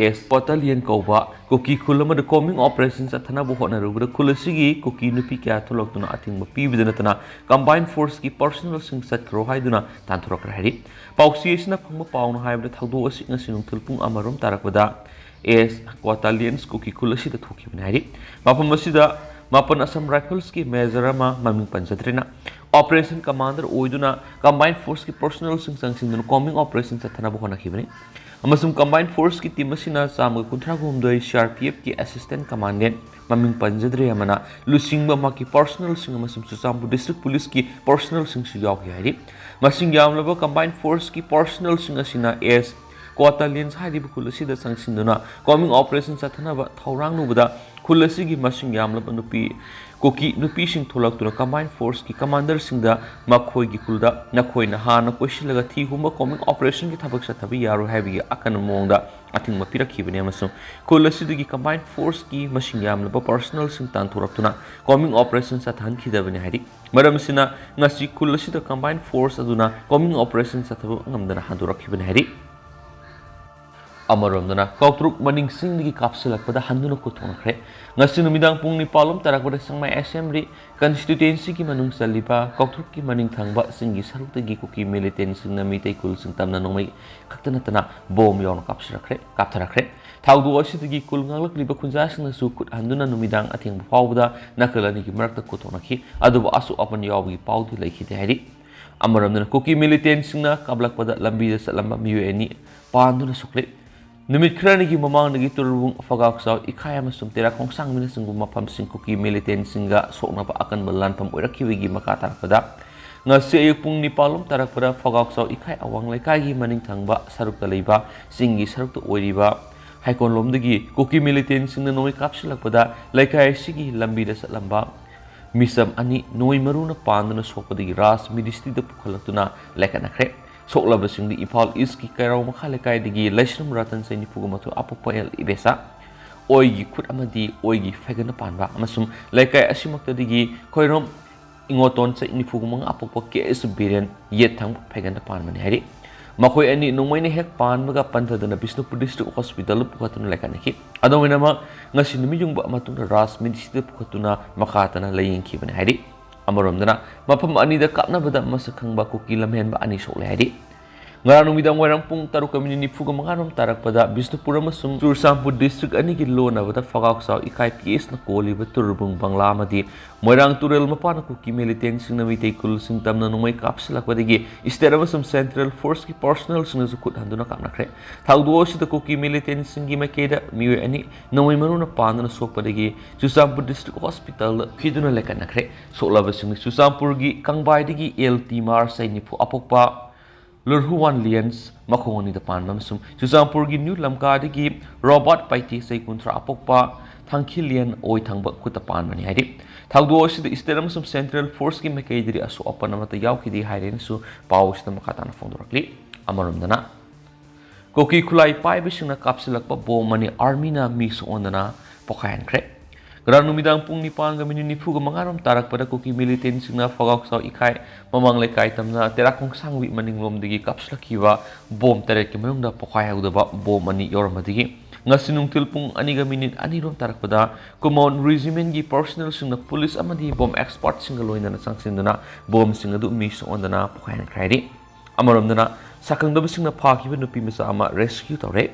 ꯑꯦꯁ ꯕꯠꯇꯥꯂꯤꯌꯟ ꯀꯧꯕ ꯀꯨꯀꯤ ꯈꯨꯜ ꯑꯃꯗ ꯀꯣꯝꯕꯤꯡ ꯑꯣꯄꯔꯦꯁꯟ ꯆꯠꯊꯅꯕ ꯍꯣꯠꯅꯔꯨꯕꯗ ꯈꯨꯜ ꯑꯁꯤꯒꯤ ꯀꯨꯀꯤ ꯅꯨꯄꯤ ꯀꯌꯥ ꯊꯣꯛꯂꯛꯇꯨꯅ ꯑꯊꯤꯡꯕ ꯄꯤꯕꯗ ꯅꯠꯇꯅ ꯀꯝꯕꯥꯏꯟ ꯐꯣꯔꯁꯀꯤ ꯄꯔꯁꯣꯅꯦꯜꯁꯤꯡ ꯆꯠꯈ꯭ꯔꯣ ꯍꯥꯏꯗꯨꯅ ꯇꯥꯟꯊꯣꯔꯛꯈ꯭ꯔꯦ ꯍꯥꯏꯔꯤ꯫ ꯄꯥꯎꯆꯦ ꯑꯁꯤꯅ ꯐꯪꯕ ꯄꯥꯎꯅ ꯍꯥꯏꯕꯗ ꯊꯧꯗꯣꯛ ꯑꯁꯤ ꯉꯁꯤ ꯅꯨꯡꯊꯤꯜ ꯄꯨꯡ ꯑꯃꯔꯣꯝ ꯇꯥꯔꯛꯄꯗ ꯑꯦꯁ ꯕꯠꯇꯥꯂꯤꯌꯟꯁ ꯀꯨꯀꯤ ꯈꯨꯜ ꯑꯁꯤꯗ ꯊꯣꯛꯈꯤꯕꯅꯤ ꯍꯥꯏꯔꯤ꯫ ꯃꯐꯝ ꯑꯁꯤꯗ ꯃꯥꯄꯟ ꯑꯁꯥꯝ ꯔꯥꯏꯐꯜꯁꯀꯤ ꯃꯦꯖꯔ ꯑꯃ ꯃꯃꯤꯡ ꯄꯟꯖꯗ꯭ꯔꯦꯅ ꯑꯣꯄꯔꯦꯁꯟ ꯀꯃꯥꯟꯗꯔ ꯑꯣꯏꯗꯨꯅ ꯀꯝꯕꯥꯏꯟ ꯐꯣꯔꯁꯀꯤ ꯄꯔꯁꯣꯅꯦꯜꯁꯤꯡ ꯆꯪꯁꯤꯟꯗꯨꯅ ꯀꯣꯝꯕꯤꯡ ꯑꯣꯄꯔꯦꯁꯟ ꯆꯠꯊꯅꯕ ꯍꯣꯠꯅꯈꯤꯕꯅꯤ꯫ ꯑꯃꯁꯨꯡ ꯀꯝꯕꯥꯏꯟ ꯐꯣꯔꯁꯀꯤ ꯇꯤꯝ ꯑꯁꯤꯅ ꯆꯥꯝꯃꯒ ꯀꯨꯟꯊ꯭ꯔꯥ ꯍꯨꯝꯗꯣꯏ ꯁꯤ ꯑꯥꯔ ꯄꯤ ꯑꯦꯐꯀꯤ ꯑꯦꯁꯤꯁꯇꯦꯟꯠ ꯀꯃꯥꯟꯗꯦꯟꯠ ꯃꯃꯤꯡ ꯄꯟꯖꯗ꯭ꯔꯦ ꯑꯃꯅ ꯂꯨꯆꯤꯡꯕ ꯃꯍꯥꯛꯀꯤ ꯄꯔꯁꯣꯅꯦꯜꯁꯤꯡ ꯑꯃꯁꯨꯡ ꯆꯨꯔꯆꯥꯟꯄꯨꯔ ꯗꯤꯁꯇ꯭ꯔꯤꯛ ꯄꯨꯂꯤꯁꯀꯤ ꯄꯔꯁꯣꯅꯦꯜꯁꯤꯡꯁꯨ ꯌꯥꯎꯈꯤ ꯍꯥꯏꯔꯤ꯫ ꯃꯁꯤꯡ ꯌꯥꯝꯂꯕ ꯀꯝꯕꯥꯏꯟ ꯐꯣꯔꯁꯀꯤ ꯄꯔꯁꯣꯅꯦꯜꯁꯤꯡ ꯑꯁꯤꯅ ꯑꯦꯁ ꯀꯣꯇꯥꯂꯤꯌꯟꯁ ꯍꯥꯏꯔꯤꯕ ꯈꯨꯜ ꯑꯁꯤꯗ ꯆꯪꯁꯤꯟꯗꯨꯅ combing operation ꯆꯠꯊꯅꯕ ꯊꯧꯔꯥꯡꯂꯨꯕꯗ ꯈꯨꯜ ꯑꯁꯤꯒꯤ ꯃꯁꯤꯡ ꯌꯥꯝꯂꯕ ꯅꯨꯄꯤ ꯀꯨꯀꯤ ꯅꯨꯄꯤꯁꯤꯡ ꯊꯣꯛꯂꯛꯇꯨꯅ combined forceꯀꯤ commanderꯁꯤꯡꯗ ꯃꯈꯣꯏꯒꯤ ꯈꯨꯜꯗ ꯅꯈꯣꯏꯅ ꯍꯥꯟꯅ ꯀꯣꯏꯁꯤꯜꯂꯒ ꯊꯤ ꯍꯨꯝꯕ combing operationꯒꯤ ꯊꯕꯛ ꯆꯠꯊꯕ ꯌꯥꯔꯣꯏ ꯍꯥꯏꯕꯒꯤ ꯑꯀꯟꯕ ꯃꯑꯣꯡꯗ ꯑꯊꯤꯡꯕ ꯄꯤꯔꯛꯈꯤꯕꯅꯤ ꯑꯃꯁꯨꯡ ꯈꯨꯜ ꯑꯁꯤꯗꯒꯤ combined forceꯀꯤ ꯃꯁꯤꯡ ꯌꯥꯝꯂꯕ personnelꯁꯤꯡ ꯇꯥꯟꯊꯣꯔꯛꯇꯨꯅ combing operation ꯆꯠꯊꯍꯟꯈꯤꯗꯕꯅꯤ ꯍꯥꯏꯔꯤ꯫ ꯃꯔꯝ ꯑꯁꯤꯅ ꯉꯁꯤ ꯈꯨꯜ ꯑꯁꯤꯗ combined force ꯑꯗꯨꯅ combing operation ꯆꯠꯊꯕ ꯉꯝꯗꯅ ꯍꯟꯗꯣꯔꯛꯈꯤꯕꯅꯤ ꯍꯥꯏꯔꯤ꯫ ꯑꯃꯔꯣꯝꯗꯅ ꯀꯧꯇ꯭ꯔꯨꯛ ꯃꯅꯤꯡꯁꯤꯡꯗꯒꯤ ꯀꯥꯞꯁꯤꯜꯂꯛꯄꯗ ꯍꯟꯗꯨꯅ ꯈꯨꯠ ꯊꯣꯛꯅꯈ꯭ꯔꯦ꯫ ꯉꯁꯤ ꯅꯨꯃꯤꯗꯥꯡ ꯄꯨꯡ ꯅꯤꯄꯥꯟ ꯂꯣꯝ ꯇꯥꯔꯛꯄꯗ ꯁꯦꯡꯃꯥꯏ assembly constituencyꯒꯤ ꯃꯅꯨꯡ ꯆꯜꯂꯤꯕ ꯀꯧꯇ꯭ꯔꯨꯛꯀꯤ ꯃꯅꯤꯡ ꯊꯪꯕ ꯆꯤꯡꯒꯤ ꯁꯔꯨꯛꯇꯒꯤ ꯀꯨꯀꯤ militantꯁꯤꯡꯅ ꯃꯤꯇꯩ ꯈꯨꯜꯁꯤꯡ ꯇꯝꯅ ꯅꯣꯡꯃꯩ ꯈꯛꯇ ꯅꯠꯇꯅ bomb ꯌꯥꯎꯅ ꯀꯥꯞꯁꯤꯜꯂꯛꯈ꯭ꯔꯦ ꯀꯥꯞꯊꯔꯛꯈ꯭ꯔꯦ꯫ ꯊꯧꯗꯣꯛ ꯑꯁꯤꯗꯒꯤ ꯈꯨꯜ ꯉꯥꯛꯂꯛꯂꯤꯕ ꯈꯨꯟꯖꯥꯁꯤꯡꯅꯁꯨ ꯈꯨꯠ ꯍꯟꯗꯨꯅ ꯅꯨꯃꯤꯗꯥꯡ ꯑꯊꯦꯡꯕ ꯐꯥꯎꯕꯗ ꯅꯥꯀꯜ ꯑꯅꯤꯒꯤ ꯃꯔꯛꯇ ꯈꯨꯠ ꯊꯣꯛꯅꯈꯤ꯫ ꯑꯗꯨꯕꯨ ꯑꯁꯣꯛ ꯑꯄꯟ ꯌꯥꯎꯕꯒꯤ ꯄꯥꯎꯗꯤ ꯂꯩꯈꯤꯗꯦ ꯍꯥꯏꯔꯤ꯫ ꯑꯃꯔꯣꯝꯗꯅ ꯀꯨꯀꯤ militantꯁꯤꯡꯅ ꯀꯥꯞꯂꯛꯄꯗ ꯂꯝꯕꯤꯗ ꯆꯠꯂꯝꯕ ꯃꯤꯑꯣꯏ ꯑꯅꯤ ꯄꯥꯟꯗꯨꯅ ꯁꯣꯛꯂꯦ꯫ ꯅꯨꯃꯤꯠ ꯈꯔꯅꯤꯒꯤ ꯃꯃꯥꯡꯗꯒꯤ ꯇꯨꯔꯨꯕꯨꯡ, ꯐꯒꯥꯎꯆꯥꯎ, ꯏꯈꯥꯏ ꯑꯃꯁꯨꯡ ꯇꯦꯔꯥꯈꯣꯡꯁꯥꯡꯕꯤꯅꯆꯤꯡꯕ ꯃꯐꯝꯁꯤꯡ ꯀꯨꯀꯤ militantꯁꯤꯡꯒ ꯁꯣꯛꯅꯕ ꯑꯀꯟꯕ ꯂꯥꯟꯐꯝ ꯑꯣꯏꯔꯛꯈꯤꯕꯒꯤ ꯃꯈꯥ ꯇꯥꯔꯛꯄꯗ ꯉꯁꯤ ꯑꯌꯨꯛ ꯄꯨꯡ ꯅꯤꯄꯥꯟ ꯂꯣꯝ ꯇꯥꯔꯛꯄꯗ ꯐꯒꯥꯎꯆꯥꯎ ꯏꯈꯥꯏ ꯑꯋꯥꯡ ꯂꯩꯀꯥꯏꯒꯤ ꯃꯅꯤꯡ ꯊꯪꯕ ꯁꯔꯨꯛꯇ ꯂꯩꯕ ꯆꯤꯡꯒꯤ ꯁꯔꯨꯛꯇ ꯑꯣꯏꯔꯤꯕ ꯍꯩꯀꯣꯟꯂꯣꯝꯗꯒꯤ ꯀꯨꯀꯤ militantꯁꯤꯡꯅ ꯅꯣꯡꯃꯩ ꯀꯥꯞꯁꯤꯜꯂꯛꯄꯗ ꯂꯩꯀꯥꯏ ꯑꯁꯤꯒꯤ ꯂꯝꯕꯤꯗ ꯆꯠꯂꯝꯕ ꯃꯤꯆꯝ ꯑꯅꯤ ꯅꯣꯡꯃꯩ ꯃꯔꯨꯅ ꯄꯥꯟꯗꯨꯅ ꯁꯣꯛꯄꯗꯒꯤ ꯔꯥꯖ ꯃꯤꯗꯤꯁꯇꯤꯗ ꯄꯨꯈꯠꯂꯛꯇꯨꯅ ꯂꯥꯏꯀꯠꯅꯈ꯭ꯔꯦ꯫ ꯁꯣꯛꯂꯕꯁꯤꯡꯗꯤ ꯏꯝꯐꯥꯜ ꯏꯁꯀꯤ ꯀꯩꯔꯥꯎ ꯃꯈꯥ ꯂꯩꯀꯥꯏꯗꯒꯤ ꯂꯩꯁ꯭ꯔꯝ ꯔꯇꯟ ꯆꯍꯤ ꯅꯤꯐꯨꯒ ꯃꯥꯊꯣꯏ ꯑꯄꯣꯛꯄ ꯑꯦꯜ ꯏꯕꯦꯁꯥ, ꯑꯣꯏꯒꯤ ꯈꯨꯠ ꯑꯃꯗꯤ ꯑꯣꯏꯒꯤ ꯐꯩꯒꯟꯗ ꯄꯥꯟꯕ ꯑꯃꯁꯨꯡ ꯂꯩꯀꯥꯏ ꯑꯁꯤꯃꯛꯇꯗꯒꯤ ꯈꯣꯏꯔꯣꯝ ꯏꯉꯣꯇꯣꯟ ꯆꯍꯤ ꯅꯤꯐꯨꯒ ꯃꯉꯥ ꯑꯄꯣꯛꯄ ꯀꯦ ꯑꯦꯁ ꯕꯤꯔꯦꯟ ꯌꯦꯠ ꯊꯪꯕ ꯐꯩꯒꯟꯗ ꯄꯥꯟꯕꯅꯤ ꯍꯥꯏꯔꯤ꯫ ꯃꯈꯣꯏ ꯑꯅꯤ ꯅꯣꯡꯃꯩꯅ ꯍꯦꯛ ꯄꯥꯟꯕꯒ ꯄꯟꯊꯗꯨꯅ ꯕꯤꯁꯅꯨꯄꯨꯔ district hospitalꯗ ꯄꯨꯈꯠꯇꯨꯅ ꯂꯥꯏꯀꯠꯅꯈꯤ꯫ ꯑꯗꯨꯝ ꯑꯣꯏꯅꯃꯛ ꯉꯁꯤ ꯅꯨꯃꯤꯠ ꯌꯨꯡꯕ ꯃꯇꯨꯡꯗ ꯔꯥꯖ ꯃꯤꯗꯤꯁꯤꯗ ꯄꯨꯈꯠꯇꯨꯅ ꯃꯈꯥ ꯇꯥꯅ ꯂꯥꯌꯦꯡꯈꯤꯕꯅꯤ ꯍꯥꯏꯔꯤ꯫ ꯑꯃꯔꯣꯝꯗꯅ ꯃꯐꯝ ꯑꯅꯤꯗ ꯀꯥꯞꯅꯕꯗ ꯃꯁꯛ ꯈꯪꯕ ꯀꯨꯀꯤ ꯂꯝꯍꯦꯟꯕ ꯑꯅꯤ ꯁꯣꯛꯂꯦ ꯍꯥꯏꯔꯤ꯫ ꯉꯔꯥꯡ ꯅꯨꯃꯤꯗꯥꯡ ꯋꯥꯏꯔꯝ ꯄꯨꯡ ꯇꯔꯨꯛꯀ ꯃꯤꯅꯤꯠ ꯅꯤꯐꯨꯒ ꯃꯉꯥ ꯔꯣꯝ ꯇꯥꯔꯛꯄꯗ ꯕꯤꯁꯅꯨꯄꯨꯔ ꯑꯃꯁꯨꯡ ꯆꯨꯔꯆꯥꯟꯄꯨꯔ district ꯑꯅꯤꯒꯤ ꯂꯣꯟꯅꯕꯗ ꯐꯒꯥꯎꯆꯥꯎ ꯏꯀꯥꯏ ꯄꯤ ꯑꯦꯁꯅ ꯀꯣꯜꯂꯤꯕ ꯇꯨꯔꯕꯨꯡ ꯕꯪꯂꯥ ꯑꯃꯗꯤ ꯃꯣꯏꯔꯥꯡ ꯇꯨꯔꯦꯜ ꯃꯄꯥꯟꯗ ꯀꯨꯀꯤ militantꯁꯤꯡꯅ ꯃꯤꯇꯩ ꯈꯨꯜꯁꯤꯡ ꯇꯝꯅ ꯅꯣꯡꯃꯩ ꯀꯥꯞꯁꯤꯜꯂꯛꯄꯗꯒꯤ state ꯑꯃꯁꯨꯡ central forceꯀꯤ personnelꯁꯤꯡꯅꯁꯨ ꯈꯨꯠ ꯍꯟꯗꯨꯅ ꯀꯥꯞꯅꯈ꯭ꯔꯦ꯫ ꯊꯧꯗꯣꯛ ꯑꯁꯤꯗ ꯀꯨꯀꯤ militantꯁꯤꯡꯒꯤ ꯃꯥꯏꯀꯩꯗ ꯃꯤꯑꯣꯏ ꯑꯅꯤ ꯅꯣꯡꯃꯩ ꯃꯔꯨꯅ ꯄꯥꯟꯗꯨꯅ ꯁꯣꯛꯄꯗꯒꯤ ꯆꯨꯔꯆꯥꯟꯄꯨꯔ district hospitalꯗ ꯄꯨꯈꯤꯗꯨꯅ ꯂꯥꯏꯀꯠꯅꯈ꯭ꯔꯦ꯫ ꯁꯣꯛꯂꯕꯁꯤꯡꯅ ꯆꯨꯔꯆꯥꯟꯄꯨꯔꯒꯤ ꯀꯪꯕꯥꯏꯗꯒꯤ ꯑꯦꯜ ꯇꯤ ꯃꯥꯔꯁ ꯆꯍꯤ ꯅꯤꯐꯨ ꯑꯄꯣꯛꯄ ꯂꯨꯔꯍꯨꯋꯥꯟ ꯂꯤꯌꯟꯁ ꯃꯈꯣꯡ ꯑꯅꯤꯗ ꯄꯥꯟꯕ ꯑꯃꯁꯨꯡ ꯆꯨꯔꯆꯥꯟꯄꯨꯔꯒꯤ ꯅ꯭ꯌꯨ ꯂꯝꯀꯥꯗꯒꯤ ꯔꯣꯕꯥꯔꯠ ꯄꯥꯏꯇꯤ ꯆꯍꯤ ꯀꯨꯟꯊ꯭ꯔꯥ ꯑꯄꯣꯛꯄ ꯊꯥꯡꯈꯤꯂꯤꯌꯟ ꯑꯣꯏ ꯊꯪꯕ ꯈꯨꯠꯇ ꯄꯥꯟꯕꯅꯤ ꯍꯥꯏꯔꯤ꯫ ꯊꯧꯗꯣꯛ ꯑꯁꯤꯗ ꯏꯁꯇꯦꯠ ꯑꯃꯁꯨꯡ ꯁꯦꯟꯇ꯭ꯔꯦꯜ ꯐꯣꯔꯁꯀꯤ ꯃꯥꯏꯀꯩꯗꯒꯤ ꯑꯁꯣꯛ ꯑꯄꯟ ꯑꯃꯠꯇ ꯌꯥꯎꯈꯤꯗꯦ ꯍꯥꯏꯔꯦꯅꯁꯨ ꯄꯥꯎ ꯑꯁꯤꯗ ꯃꯈꯥ ꯇꯥꯅ ꯐꯣꯡꯗꯣꯔꯛꯂꯤ꯫ ꯑꯃꯔꯣꯝꯗꯅ ꯀꯨꯀꯤ ꯈꯨꯠꯂꯥꯏ ꯄꯥꯏꯕꯁꯤꯡꯅ ꯀꯥꯞꯁꯤꯜꯂꯛꯄ ꯕꯣꯝ ꯑꯅꯤ ꯑꯥꯔꯃꯤꯅ ꯃꯤ ꯁꯣꯛꯍꯟꯗꯅ ꯄꯣꯈꯥꯏꯍꯟꯈ꯭ꯔꯦ꯫ ꯉꯔꯥꯡ ꯅꯨꯃꯤꯗꯥꯡ ꯄꯨꯡ ꯅꯤꯄꯥꯟꯒ ꯃꯤꯅꯤꯠ ꯅꯤꯐꯨꯒ ꯃꯉꯥꯔꯣꯝ ꯇꯥꯔꯛꯄꯗ ꯀꯨꯀꯤ ꯃꯤꯂꯤꯇꯦꯟꯁꯤꯡꯅ ꯐꯒꯥꯎꯆꯥꯎ ꯏꯈꯥꯏ ꯃꯃꯥꯡ ꯂꯩꯀꯥꯏ ꯇꯝꯅ ꯇꯦꯔꯥꯈꯣꯡꯁꯥꯡꯕꯤ ꯃꯅꯤꯡꯂꯣꯝꯗꯒꯤ ꯀꯥꯞꯁꯤꯜꯂꯛꯈꯤꯕ ꯕꯣꯝ ꯇꯔꯦꯠꯀꯤ ꯃꯅꯨꯡꯗ ꯄꯣꯈꯥꯏꯍꯧꯗꯕ ꯕꯣꯝ ꯑꯅꯤ ꯌꯥꯎꯔꯝꯕꯗꯒꯤ ꯉꯁꯤ ꯅꯨꯡꯊꯤꯜ ꯄꯨꯡ ꯑꯅꯤꯒ ꯃꯤꯅꯤꯠ ꯑꯅꯤꯔꯣꯝ ꯇꯥꯔꯛꯄꯗ ꯀꯨꯃꯥꯎꯟ ꯔꯤꯖꯤꯃꯦꯟꯒꯤ ꯄꯔꯁꯣꯅꯦꯜꯁꯤꯡꯅ ꯄꯨꯂꯤꯁ ꯑꯃꯗꯤ ꯕꯣꯝ ꯑꯦꯛꯁꯄꯔꯠꯁꯤꯡꯒ ꯂꯣꯏꯅꯅ ꯆꯪꯁꯤꯟꯗꯨꯅ ꯕꯣꯝꯁꯤꯡ ꯑꯗꯨ ꯃꯤ ꯁꯣꯛꯍꯟꯗꯅ ꯄꯣꯈꯥꯏꯍꯟꯈ꯭ꯔꯦ ꯍꯥꯏꯔꯤ꯫ ꯑꯃꯔꯣꯝꯗꯅ ꯁꯛꯈꯪꯗꯕꯁꯤꯡꯅ ꯐꯥꯈꯤꯕ ꯅꯨꯄꯤ ꯃꯆꯥ ꯑꯃ ꯔꯦꯁꯀ꯭ꯌꯨ ꯇꯧꯔꯦ꯫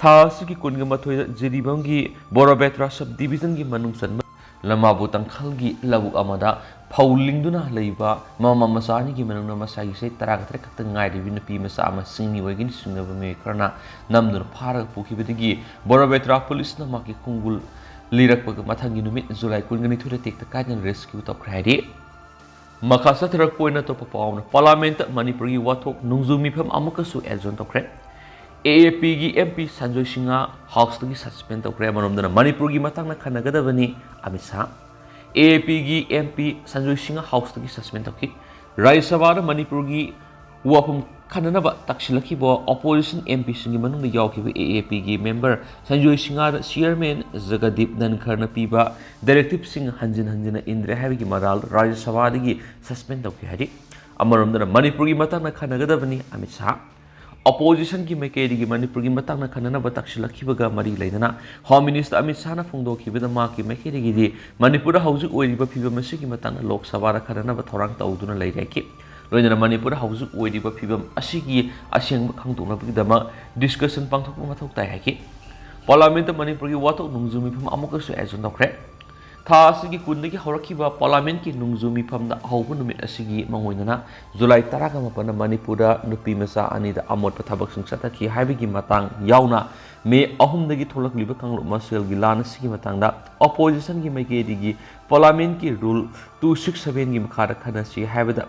ꯊꯥ ꯑꯁꯤꯒꯤ ꯀꯨꯟꯒ ꯃꯥꯊꯣꯏꯗ ꯖꯤꯔꯤꯕꯥꯝꯒꯤ ꯕꯣꯔꯣꯕꯦꯇ꯭ꯔꯥ ꯁꯕ ꯗꯤꯕꯤꯖꯟꯒꯤ ꯃꯅꯨꯡ ꯆꯟꯕ ꯂꯃꯥꯕꯨ ꯇꯪꯈꯜꯒꯤ ꯂꯧꯕꯨꯛ ꯑꯃꯗ ꯐꯧ ꯂꯤꯡꯗꯨꯅ ꯂꯩꯕ ꯃꯃꯥ ꯃꯆꯥ ꯑꯅꯤꯒꯤ ꯃꯅꯨꯡꯗ ꯃꯁꯥꯒꯤ ꯆꯍꯤ ꯇꯔꯥꯒ ꯇꯔꯦꯠ ꯈꯛꯇ ꯉꯥꯏꯔꯤꯕ ꯅꯨꯄꯤ ꯃꯆꯥ ꯑꯃ ꯁꯤꯡꯃꯤ ꯑꯣꯏꯒꯅꯤ ꯆꯤꯡꯅꯕ ꯃꯤꯑꯣꯏ ꯈꯔꯅ ꯅꯝꯗꯨꯅ ꯐꯥꯔꯒ ꯄꯨꯈꯤꯕꯗꯒꯤ ꯕꯣꯔꯣꯕꯦꯇ꯭ꯔꯥ ꯄꯨꯂꯤꯁꯅ ꯃꯍꯥꯛꯀꯤ ꯈꯣꯡꯒꯨꯜ ꯂꯤꯔꯛꯄꯒ ꯃꯊꯪꯒꯤ ꯅꯨꯃꯤꯠ ꯖꯨꯂꯥꯏ ꯀꯨꯟꯒ ꯅꯤꯊꯣꯏꯗ ꯇꯦꯛꯇ ꯀꯥꯏꯗꯅ ꯔꯦꯁꯀ꯭ꯌꯨ ꯇꯧꯈ꯭ꯔꯦ ꯍꯥꯏꯔꯤ꯫ ꯃꯈꯥ ꯆꯠꯊꯔꯛꯄ ꯑꯣꯏꯅ ꯑꯇꯣꯞꯄ ꯄꯥꯎ ꯑꯃꯅ, ꯄꯥꯔꯂꯥꯃꯦꯟꯠꯇ ꯃꯅꯤꯄꯨꯔꯒꯤ ꯋꯥꯊꯣꯛ ꯅꯣꯡꯖꯨ ꯃꯤꯐꯝ ꯑꯃꯨꯛꯀꯁꯨ ꯑꯦꯖꯣꯔꯟ ꯇꯧꯈ꯭ꯔꯦ꯫ ꯑꯦ ꯑꯦ ꯄꯤꯒꯤ M P Sanjoy Singh ꯍꯥꯎꯁꯇꯒꯤ suspend ꯇꯧꯈ꯭ꯔꯦ꯫ ꯑꯃꯔꯣꯝꯗꯅ ꯃꯅꯤꯄꯨꯔꯒꯤ ꯃꯇꯥꯡꯗ ꯈꯟꯅꯒꯗꯕꯅꯤ ꯑꯃꯤꯠ ꯁꯥꯍ꯫ ꯑꯦ ꯑꯦ ꯄꯤꯒꯤ M P Sanjoy Singh ꯍꯥꯎꯁꯇꯒꯤ suspend ꯇꯧꯈꯤ꯫ ꯔꯥꯖ꯭ꯌ ꯁꯚꯥꯗ ꯃꯅꯤꯄꯨꯔꯒꯤ ꯋꯥꯐꯝ ꯈꯟꯅꯅꯕ ꯇꯛꯁꯤꯜꯂꯛꯈꯤꯕ ꯑꯣꯄꯣꯖꯤꯁꯟ ꯑꯦꯝ ꯄꯤꯁꯤꯡꯒꯤ ꯃꯅꯨꯡꯗ ꯌꯥꯎꯈꯤꯕ ꯑꯦ ꯑꯦ ꯄꯤꯒꯤ ꯃꯦꯝꯕꯔ ꯁꯟꯖꯣꯏ ꯁꯤꯡꯍꯗ ꯆꯤꯌꯔꯃꯦꯟ ꯖꯒꯗꯤꯞ ꯙꯟꯈꯔꯅ ꯄꯤꯕ ꯗꯥꯏꯔꯦꯛꯇꯤꯞꯁꯤꯡ ꯍꯟꯖꯤꯟ ꯍꯟꯖꯤꯟꯅ ꯏꯟꯗ꯭ꯔꯦ ꯍꯥꯏꯕꯒꯤ ꯃꯔꯥꯜ ꯔꯥꯖ꯭ꯌ ꯁꯚꯥꯗꯒꯤ ꯁꯁꯄꯦꯟ ꯇꯧꯈꯤ ꯍꯥꯏꯔꯤ꯫ ꯑꯃꯔꯣꯝꯗꯅ ꯃꯅꯤꯄꯨꯔꯒꯤ ꯃꯇꯥꯡꯗ ꯈꯟꯅꯒꯗꯕꯅꯤ ꯑꯃꯤꯠ ꯁꯥꯍ꯫ ꯑꯣꯄꯣꯖꯤꯁꯟꯒꯤ ꯃꯥꯏꯀꯩꯗꯒꯤ ꯃꯅꯤꯄꯨꯔꯒꯤ ꯃꯇꯥꯡꯗ ꯈꯟꯅꯅꯕ ꯇꯛꯁꯤꯜꯂꯛꯈꯤꯕꯒ ꯃꯔꯤ ꯂꯩꯅꯅ ꯍꯣꯝ ꯃꯤꯅꯤꯁꯇꯔ ꯑꯃꯤꯠ ꯁꯥꯍꯅ ꯐꯣꯡꯗꯣꯛꯈꯤꯕꯗ ꯃꯍꯥꯛꯀꯤ ꯃꯥꯏꯀꯩꯗꯒꯤꯗꯤ ꯃꯅꯤꯄꯨꯔꯗ ꯍꯧꯖꯤꯛ ꯑꯣꯏꯔꯤꯕ ꯐꯤꯕꯝ ꯑꯁꯤꯒꯤ ꯃꯇꯥꯡꯗ ꯂꯣꯛ ꯁꯚꯥꯗ ꯈꯟꯅꯅꯕ ꯊꯧꯔꯥꯡ ꯇꯧꯗꯨꯅ ꯂꯩꯔꯦ ꯍꯥꯏꯈꯤ꯫ ꯂꯣꯏꯅꯅ ꯃꯅꯤꯄꯨꯔꯗ ꯍꯧꯖꯤꯛ ꯑꯣꯏꯔꯤꯕ ꯐꯤꯕꯝ ꯑꯁꯤꯒꯤ ꯑꯁꯦꯡꯕ ꯈꯪꯗꯣꯛꯅꯕꯒꯤꯗꯃꯛ ꯗꯤꯁꯀꯁꯟ ꯄꯥꯡꯊꯣꯛꯄ ꯃꯊꯧ ꯇꯥꯏ ꯍꯥꯏꯈꯤ꯫ ꯄꯥꯔꯂꯥꯃꯦꯟꯠꯇ ꯃꯅꯤꯄꯨꯔꯒꯤ ꯋꯥꯊꯣꯛ ꯅꯣꯡꯖꯨ ꯃꯤꯐꯝ ꯑꯃꯨꯛꯀꯁꯨ ꯑꯦꯖꯣꯔꯟ ꯇꯧꯈ꯭ꯔꯦ꯫ ꯊꯥ ꯑꯁꯤꯒꯤ ꯀꯨꯟꯗꯒꯤ ꯍꯧꯔꯛꯈꯤꯕ ꯄꯥꯔꯂꯥꯃꯦꯟꯠꯀꯤ ꯅꯣꯡꯖꯨ ꯃꯤꯐꯝꯗ ꯑꯍꯧꯕ ꯅꯨꯃꯤꯠ ꯑꯁꯤꯒꯤ ꯃꯉꯣꯏꯗꯅ ꯖꯨꯂꯥꯏ ꯇꯔꯥꯒ ꯃꯥꯄꯟꯗ ꯃꯅꯤꯄꯨꯔꯗ ꯅꯨꯄꯤ ꯃꯆꯥ ꯑꯅꯤꯗ ꯑꯃꯣꯠꯄ ꯊꯕꯛꯁꯤꯡ ꯆꯠꯊꯈꯤ ꯍꯥꯏꯕꯒꯤ ꯃꯇꯥꯡ ꯌꯥꯎꯅ ꯃꯦ ꯑꯍꯨꯝꯗꯒꯤ ꯊꯣꯛꯂꯛꯂꯤꯕ ꯀꯥꯡꯂꯨꯞ ꯃꯁꯦꯜꯒꯤ ꯂꯥꯟ ꯑꯁꯤꯒꯤ ꯃꯇꯥꯡꯗ ꯑꯣꯄꯣꯖꯤꯁꯟꯒꯤ ꯃꯥꯏꯀꯩꯗꯒꯤ ꯄꯥꯔꯂꯥꯃꯦꯟꯠꯀꯤ ꯔꯨꯜ ꯇꯨ ꯁꯤꯛꯁ ꯁꯚꯦꯟꯒꯤ ꯃꯈꯥꯗ ꯈꯟꯅꯁꯤ ꯍꯥꯏꯕꯗ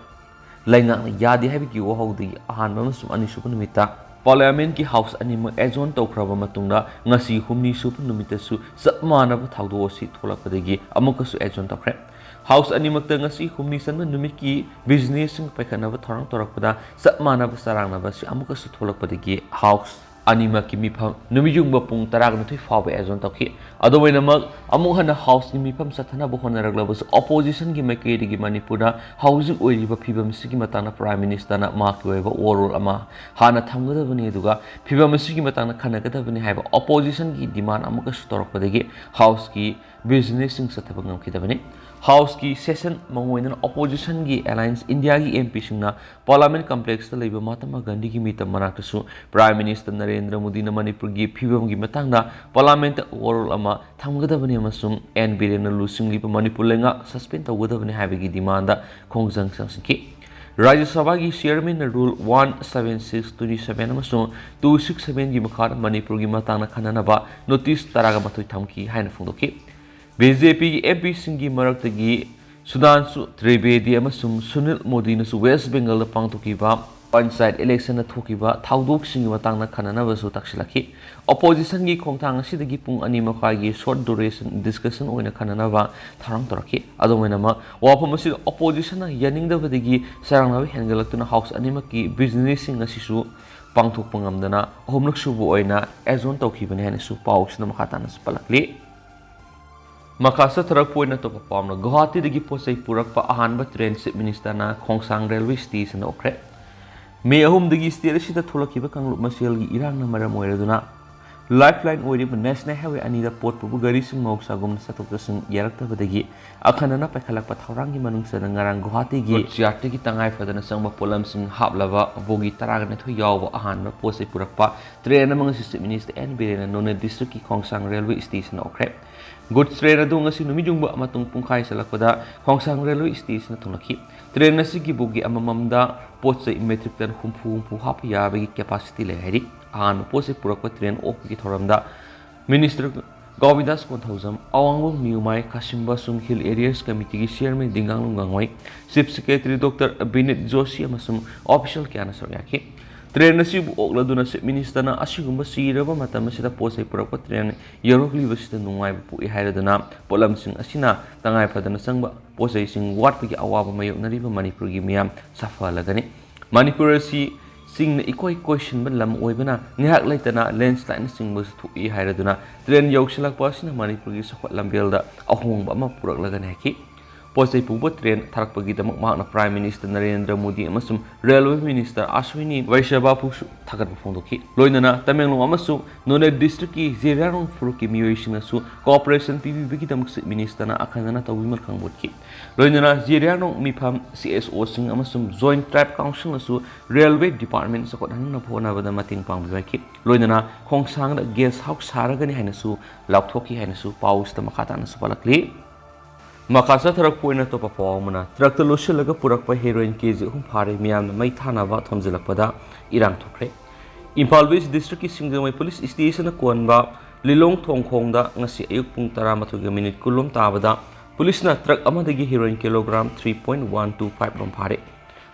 ꯂꯩꯉꯥꯛꯅ ꯌꯥꯗꯦ ꯍꯥꯏꯕꯒꯤ ꯋꯥꯍꯧꯗꯒꯤ ꯑꯍꯥꯟꯕ ꯑꯃꯁꯨꯡ ꯑꯅꯤꯁꯨꯕ ꯅꯨꯃꯤꯠꯇ Parliament ꯀꯤ House ꯑꯅꯤꯃꯛ adjourn ꯇꯧꯈ꯭ꯔꯕ ꯃꯇꯨꯡꯗ, ꯉꯁꯤ ꯍꯨꯝꯅꯤ ꯁꯨꯕ ꯅꯨꯃꯤꯠꯇꯁꯨ ꯆꯞ ꯃꯥꯟꯅꯕ ꯊꯧꯗꯣꯛ ꯑꯁꯤ ꯊꯣꯛꯂꯛꯄꯗꯒꯤ ꯑꯃꯨꯛꯀꯁꯨ adjourn ꯇꯧꯈ꯭ꯔꯦ꯫ House ꯑꯅꯤꯃꯛꯇ ꯉꯁꯤ ꯍꯨꯝꯅꯤ ꯆꯟꯕ ꯅꯨꯃꯤꯠꯀꯤ business ꯁꯤꯡ ꯄꯥꯏꯈꯠꯅꯕ ꯊꯧꯔꯥꯡ ꯇꯧꯔꯛꯄꯗ, ꯆꯞ ꯃꯥꯟꯅꯕ ꯆꯔꯥꯡꯅꯕ ꯑꯁꯤ ꯑꯃꯨꯛꯀꯁꯨ ꯊꯣꯛꯂꯛꯄꯗꯒꯤ House ꯑꯅꯤꯃꯛꯀꯤ ꯃꯤꯐꯝ ꯅꯨꯃꯤꯠ ꯌꯨꯡꯕ ꯄꯨꯡ ꯇꯔꯥꯃꯥꯊꯣꯏ ꯐꯥꯎꯕ adjourn ꯇꯧꯈꯤ꯫ ꯑꯗꯨꯝ ꯑꯣꯏꯅꯃꯛ, ꯑꯃꯨꯛ ꯍꯟꯅ House ꯀꯤ ꯃꯤꯐꯝ ꯆꯠꯊꯅꯕ ꯍꯣꯠꯅꯔꯛꯂꯕꯁꯨ, opposition ꯒꯤ ꯃꯥꯏꯀꯩꯗꯒꯤ ꯃꯅꯤꯄꯨꯔꯗ ꯍꯧꯖꯤꯛ ꯑꯣꯏꯔꯤꯕ ꯐꯤꯕꯝ ꯑꯁꯤꯒꯤ ꯃꯇꯥꯡꯗ Prime Minister ꯅ ꯃꯍꯥꯛꯀꯤ ꯑꯣꯏꯕ ꯋꯥꯔꯣꯜ ꯑꯃ ꯍꯥꯟꯅ ꯊꯝꯒꯗꯕꯅꯤ, ꯑꯗꯨꯒ ꯐꯤꯕꯝ ꯑꯁꯤꯒꯤ ꯃꯇꯥꯡꯗ ꯈꯟꯅꯒꯗꯕꯅꯤ ꯍꯥꯏꯕ opposition ꯒꯤ demand ꯑꯃꯨꯛꯀꯁꯨ ꯇꯧꯔꯛꯄꯗꯒꯤ House ꯀꯤ business ꯁꯤꯡ ꯆꯠꯊꯕ ꯉꯝꯈꯤꯗꯕꯅꯤ꯫ House ꯀꯤ session ꯃꯥꯡꯑꯣꯏꯅꯅ opposition ꯒꯤ Alliance India ꯒꯤ M P ꯁꯤꯡꯅ Parliament Complex ꯇ ꯂꯩꯕ ꯃꯍꯥꯇꯃꯥ ꯒꯥꯟꯙꯤꯒꯤ ꯃꯤꯇꯝ ꯃꯅꯥꯛꯇꯁꯨ Prime Minister ꯅꯔꯦꯟꯗ꯭ꯔ ꯃꯣꯗꯤꯅ ꯃꯅꯤꯄꯨꯔꯒꯤ ꯐꯤꯕꯝꯒꯤ ꯃꯇꯥꯡꯗ Parliament ꯇ ꯋꯥꯔꯣꯜ ꯑꯃ ꯊꯝꯒꯗꯕꯅꯤ ꯑꯃꯁꯨꯡ N ꯕꯤꯔꯦꯟꯅ ꯂꯨꯆꯤꯡꯂꯤꯕ ꯃꯅꯤꯄꯨꯔ ꯂꯩꯉꯥꯛ suspend ꯇꯧꯒꯗꯕꯅꯤ ꯍꯥꯏꯕꯒꯤ demand ꯈꯣꯡꯖꯪ ꯆꯪꯁꯤꯟꯈꯤ꯫ ꯔꯥꯖ꯭ꯌ ꯁꯚꯥꯒꯤ Chairman ꯅ Rule one seven six twenty seven ꯑꯃꯁꯨꯡ two six seven ꯒꯤ ꯃꯈꯥꯗ ꯃꯅꯤꯄꯨꯔꯒꯤ ꯃꯇꯥꯡꯗ ꯈꯟꯅꯅꯕ notice ꯇꯔꯥꯒ ꯃꯥꯊꯣꯏ ꯊꯝꯈꯤ ꯍꯥꯏꯅ ꯐꯣꯡꯗꯣꯛꯈꯤ꯫ B J P ꯒꯤ M P ꯁꯤꯡꯒꯤ ꯃꯔꯛꯇꯒꯤ ꯁꯨꯙꯥꯟꯁꯨ ꯇ꯭ꯔꯤꯕꯦꯗꯤ ꯑꯃꯁꯨꯡ ꯁꯨꯅꯤꯜ ꯃꯣꯗꯤꯅꯁꯨ West Bengal ꯗ ꯄꯥꯡꯊꯣꯛꯈꯤꯕ Panchayat election ꯗ ꯊꯣꯛꯈꯤꯕ ꯊꯧꯗꯣꯛꯁꯤꯡꯒꯤ ꯃꯇꯥꯡꯗ ꯈꯟꯅꯅꯕꯁꯨ ꯇꯛꯁꯤꯜꯂꯛꯈꯤ꯫ Opposition ꯒꯤ ꯈꯣꯡꯊꯥꯡ ꯑꯁꯤꯗꯒꯤ ꯄꯨꯡ ꯑꯅꯤ ꯃꯈꯥꯏꯒꯤ short duration discussion ꯑꯣꯏꯅ ꯈꯟꯅꯅꯕ ꯊꯧꯔꯥꯡ ꯇꯧꯔꯛꯈꯤ꯫ ꯑꯗꯨꯝ ꯑꯣꯏꯅꯃꯛ, ꯋꯥꯐꯝ ꯑꯁꯤꯗ opposition ꯅ ꯌꯥꯅꯤꯡꯗꯕꯗꯒꯤ ꯆꯔꯥꯡꯅꯕ ꯍꯦꯟꯒꯠꯂꯛꯇꯨꯅ House ꯑꯅꯤꯃꯛꯀꯤ business ꯁꯤꯡ ꯑꯁꯤꯁꯨ ꯄꯥꯡꯊꯣꯛꯄ ꯉꯝꯗꯅ ꯑꯍꯨꯝꯂꯛ ꯁꯨꯕ ꯑꯣꯏꯅ adjourn ꯇꯧꯈꯤꯕꯅꯤ ꯍꯥꯏꯅꯁꯨ ꯄꯥꯎꯁꯤꯅ ꯃꯈꯥ ꯇꯥꯅꯁꯨ ꯄꯜꯂꯛꯂꯤ꯫ ꯃꯈꯥ ꯆꯠꯊꯔꯛꯄ ꯑꯣꯏꯅ ꯑꯇꯣꯞꯄ ꯄꯥꯎ ꯑꯃꯅ, ꯒꯨꯋꯥꯍꯥꯇꯤꯗꯒꯤ ꯄꯣꯠ ꯆꯩ ꯄꯨꯔꯛꯄ ꯑꯍꯥꯟꯕ train Chief Minister ꯅ ꯈꯣꯡꯁꯥꯡ railway station ꯗ ꯑꯣꯛꯈ꯭ꯔꯦ꯫ May ꯑꯍꯨꯝꯗꯒꯤ state ꯑꯁꯤꯗ ꯊꯣꯛꯂꯛꯈꯤꯕ ꯀꯥꯡꯂꯨꯞ ꯃꯁꯦꯜꯒꯤ ꯏꯔꯥꯡꯅ ꯃꯔꯝ ꯑꯣꯏꯔꯗꯨꯅ lifeline ꯑꯣꯏꯔꯤꯕ National Highway ꯑꯅꯤꯗ ꯄꯣꯠ ꯄꯨꯕ ꯒꯥꯔꯤꯁꯤꯡ ꯃꯍꯧꯁꯥꯒꯨꯝꯅ ꯆꯠꯊꯣꯛ ꯆꯠꯁꯤꯟ ꯌꯥꯔꯛꯇꯕꯗꯒꯤ ꯑꯈꯟꯅꯅ ꯄꯥꯏꯈꯠꯂꯛꯄ ꯊꯧꯔꯥꯡꯒꯤ ꯃꯅꯨꯡ ꯆꯟꯅ ꯉꯔꯥꯡ ꯒꯨꯋꯥꯍꯥꯇꯤꯒꯤ Courtyard ꯇꯒꯤ ꯇꯉꯥꯏ ꯐꯗꯅ ꯆꯪꯕ ꯄꯣꯠꯂꯝꯁꯤꯡ ꯍꯥꯞꯂꯕ bogie ꯇꯔꯥꯒ ꯅꯤꯊꯣꯏ ꯌꯥꯎꯕ ꯑꯍꯥꯟꯕ ꯄꯣꯠ ꯆꯩ ꯄꯨꯔꯛꯄ train ꯑꯃ ꯉꯁꯤ Chief Minister N ꯕꯤꯔꯦꯟꯅ Noney district ꯀꯤ ꯈꯣꯡꯁꯥꯡ railway station ꯗ ꯑꯣꯛꯈ꯭ꯔꯦ꯫ Goods train ꯑꯗꯨ ꯉꯁꯤ ꯅꯨꯃꯤꯠ ꯌꯨꯡꯕ ꯃꯇꯨꯡ ꯄꯨꯡꯈꯥꯏ ꯆꯠꯂꯛꯄꯗ ꯈꯣꯡꯁꯥꯡ railway station ꯗ ꯊꯨꯡꯂꯛꯈꯤ꯫ Train ꯑꯁꯤꯒꯤ bogie ꯑꯃꯃꯝꯗ ꯄꯣꯠ ꯆꯩ metric ton ꯍꯨꯝꯐꯨ ꯍꯨꯝꯐꯨ ꯍꯥꯞꯄ ꯌꯥꯕꯒꯤ capacity ꯂꯩ ꯍꯥꯏꯔꯤ꯫ ꯑꯍꯥꯟꯕ ꯄꯣꯠ ꯆꯩ ꯄꯨꯔꯛꯄ train ꯑꯣꯛꯄꯒꯤ ꯊꯧꯔꯝꯗ Minister ꯒꯣꯕꯤꯟꯗꯥꯁ ꯀꯣꯟꯊꯧꯖꯝ, ꯑꯋꯥꯡꯕꯝ ꯅ꯭ꯌꯨꯃꯥꯏ, ꯈꯥꯁꯤꯝꯕꯥꯁꯨꯝ ꯍꯤꯜ ꯑꯦꯔꯤꯌꯥꯁ ꯀꯃꯤꯇꯤꯒꯤ chairman Dinganglung Gangmei, chief secretary doctor Vineet Joshi ꯑꯃꯁꯨꯡ ꯑꯣꯐꯤꯁꯤꯌꯦꯜ ꯀꯌꯥꯅ ꯁꯔꯨꯛ ꯌꯥꯈꯤ꯫ ꯇ꯭ꯔꯦꯟ ꯑꯁꯤꯕꯨ ꯑꯣꯛꯂꯗꯨꯅ ꯆꯤꯐ ꯃꯤꯅꯤꯁꯇꯔꯅ ꯑꯁꯤꯒꯨꯝꯕ ꯆꯤꯔꯕ ꯃꯇꯝ ꯑꯁꯤꯗ ꯄꯣꯠ ꯆꯩ ꯄꯨꯔꯛꯄ ꯇ꯭ꯔꯦꯟ ꯌꯧꯔꯛꯂꯤꯕꯁꯤꯗ ꯅꯨꯡꯉꯥꯏꯕ ꯄꯣꯛꯏ ꯍꯥꯏꯔꯗꯨꯅ ꯄꯣꯠꯂꯝꯁꯤꯡ ꯑꯁꯤꯅ ꯇꯉꯥꯏ ꯐꯗꯅ ꯆꯪꯕ ꯄꯣꯠ ꯆꯩꯁꯤꯡ ꯋꯥꯠꯄꯒꯤ ꯑꯋꯥꯕ ꯃꯥꯌꯣꯛꯅꯔꯤꯕ ꯃꯅꯤꯄꯨꯔꯒꯤ ꯃꯤꯌꯥꯝ ꯁꯥꯐꯍꯜꯂꯒꯅꯤ꯫ ꯃꯅꯤꯄꯨꯔ ꯑꯁꯤ ꯆꯤꯡꯅ ꯏꯀꯣꯏ ꯀꯣꯏꯁꯤꯟꯕ ꯂꯝ ꯑꯣꯏꯕꯅ ꯉꯥꯏꯍꯥꯛ ꯂꯩꯇꯅ ꯂꯦꯟꯁꯂꯥꯏꯠꯅꯆꯤꯡꯕꯁꯨ ꯊꯣꯛꯏ ꯍꯥꯏꯔꯗꯨꯅ ꯇ꯭ꯔꯦꯟ ꯌꯧꯁꯤꯜꯂꯛꯄ ꯑꯁꯤꯅ ꯃꯅꯤꯄꯨꯔꯒꯤ ꯆꯥꯎꯈꯠ ꯂꯝꯕꯦꯜꯗ ꯑꯍꯣꯡꯕ ꯑꯃ ꯄꯨꯔꯛꯂꯒꯅꯤ ꯍꯥꯏꯈꯤ꯫ ꯄꯣꯠ ꯆꯩ ꯄꯨꯕ ꯇ꯭ꯔꯦꯟ ꯊꯥꯔꯛꯄꯒꯤ ꯗꯃꯛ ꯃꯍꯥꯛꯅ ꯄ꯭ꯔꯥꯏꯝ ꯃꯤꯅꯤꯁꯇꯔ ꯅꯔꯦꯟꯗ꯭ꯔ ꯃꯣꯗꯤ ꯑꯃꯁꯨꯡ ꯔꯦꯜꯋꯦ ꯃꯤꯅꯤꯁꯇꯔ ꯑꯁ꯭ꯋꯤꯅꯤ ꯋꯥꯏꯁ꯭ꯔꯕꯥꯕꯨꯁꯨ ꯊꯥꯒꯠꯄ ꯐꯣꯡꯗꯣꯛꯈꯤ꯫ ꯂꯣꯏꯅꯅ ꯇꯃꯦꯡꯂꯣꯡ ꯑꯃꯁꯨꯡ ꯅꯣꯅꯦ ꯗꯤꯁꯇ꯭ꯔꯤꯛꯀꯤ ꯖꯤꯔꯤꯌꯥꯔꯣꯡ ꯐꯨꯔꯨꯞꯀꯤ ꯃꯤꯑꯣꯏꯁꯤꯡꯅꯁꯨ ꯀꯣꯑꯣꯄꯔꯦꯁꯟ ꯄꯤꯕꯤꯕꯒꯤꯗꯃꯛ ꯆꯤꯐ ꯃꯤꯅꯤꯁꯇꯔꯅ ꯑꯈꯟꯅꯅ ꯇꯧꯕꯤꯃꯜ ꯈꯪꯕꯣꯠꯈꯤ꯫ ꯂꯣꯏꯅꯅ ꯖꯤꯔꯤꯌꯥꯔꯣꯡ ꯃꯤꯐꯝ, ꯁꯤ ꯑꯦꯁ ꯑꯣꯁꯤꯡ ꯑꯃꯁꯨꯡ ꯖꯣꯏꯟꯠ ꯇ꯭ꯔꯥꯏꯕ ꯀꯥꯎꯟꯁꯤꯜꯅꯁꯨ ꯔꯦꯜꯋꯦ ꯗꯤꯄꯥꯔꯠꯃꯦꯟ ꯆꯥꯎꯈꯠꯍꯟꯅꯕ ꯍꯣꯠꯅꯕꯗ ꯃꯇꯦꯡ ꯄꯥꯡꯕꯤꯕ ꯍꯥꯏꯈꯤ꯫ ꯂꯣꯏꯅꯅ ꯈꯣꯡꯁꯥꯡꯗ ꯒꯦꯁ ꯍꯥꯎꯁ ꯁꯥꯔꯒꯅꯤ ꯍꯥꯏꯅꯁꯨ ꯂꯥꯎꯊꯣꯛꯈꯤ ꯍꯥꯏꯅꯁꯨ ꯄꯥꯎꯁꯤꯗ ꯃꯈꯥ ꯇꯥꯅꯁꯨ ꯄꯜꯂꯛꯂꯤ꯫ ꯃꯈꯥ ꯆꯠꯊꯔꯛꯄ ꯑꯣꯏꯅ ꯑꯇꯣꯞꯄ ꯄꯥꯎ ꯑꯃꯅ, ꯇ꯭ꯔꯛꯇ ꯂꯣꯠꯁꯤꯜꯂꯒ ꯄꯨꯔꯛꯄ ꯍꯦꯔꯣꯏꯟ ꯀꯦ ꯖꯤ ꯑꯍꯨꯝ ꯐꯥꯔꯦ, ꯃꯤꯌꯥꯝꯅ ꯃꯩ ꯊꯥꯅꯕ ꯊꯣꯝꯖꯤꯜꯂꯛꯄꯗ ꯏꯔꯥꯡ ꯊꯣꯛꯈ꯭ꯔꯦ꯫ ꯏꯝꯐꯥꯜ ꯋꯦꯁ ꯗꯤꯁꯇ꯭ꯔꯤꯛꯀꯤ ꯁꯤꯡꯖꯃꯩ ꯄꯨꯂꯤꯁ ꯁ꯭ꯇꯦꯁꯟꯅ ꯀꯣꯟꯕ ꯂꯤꯂꯣꯡ ꯊꯣꯡꯈꯣꯡꯗ ꯉꯁꯤ ꯑꯌꯨꯛ ꯄꯨꯡ ꯇꯔꯥꯃꯥꯊꯣꯏꯒ ꯃꯤꯅꯤꯠ ꯀꯨꯟꯂꯣꯝ ꯇꯥꯕꯗ ꯄꯨꯂꯤꯁꯅ ꯇ꯭ꯔꯛ ꯑꯃꯗꯒꯤ heroine kilogram three point one two five ꯂꯣꯝ ꯐꯥꯔꯦ꯫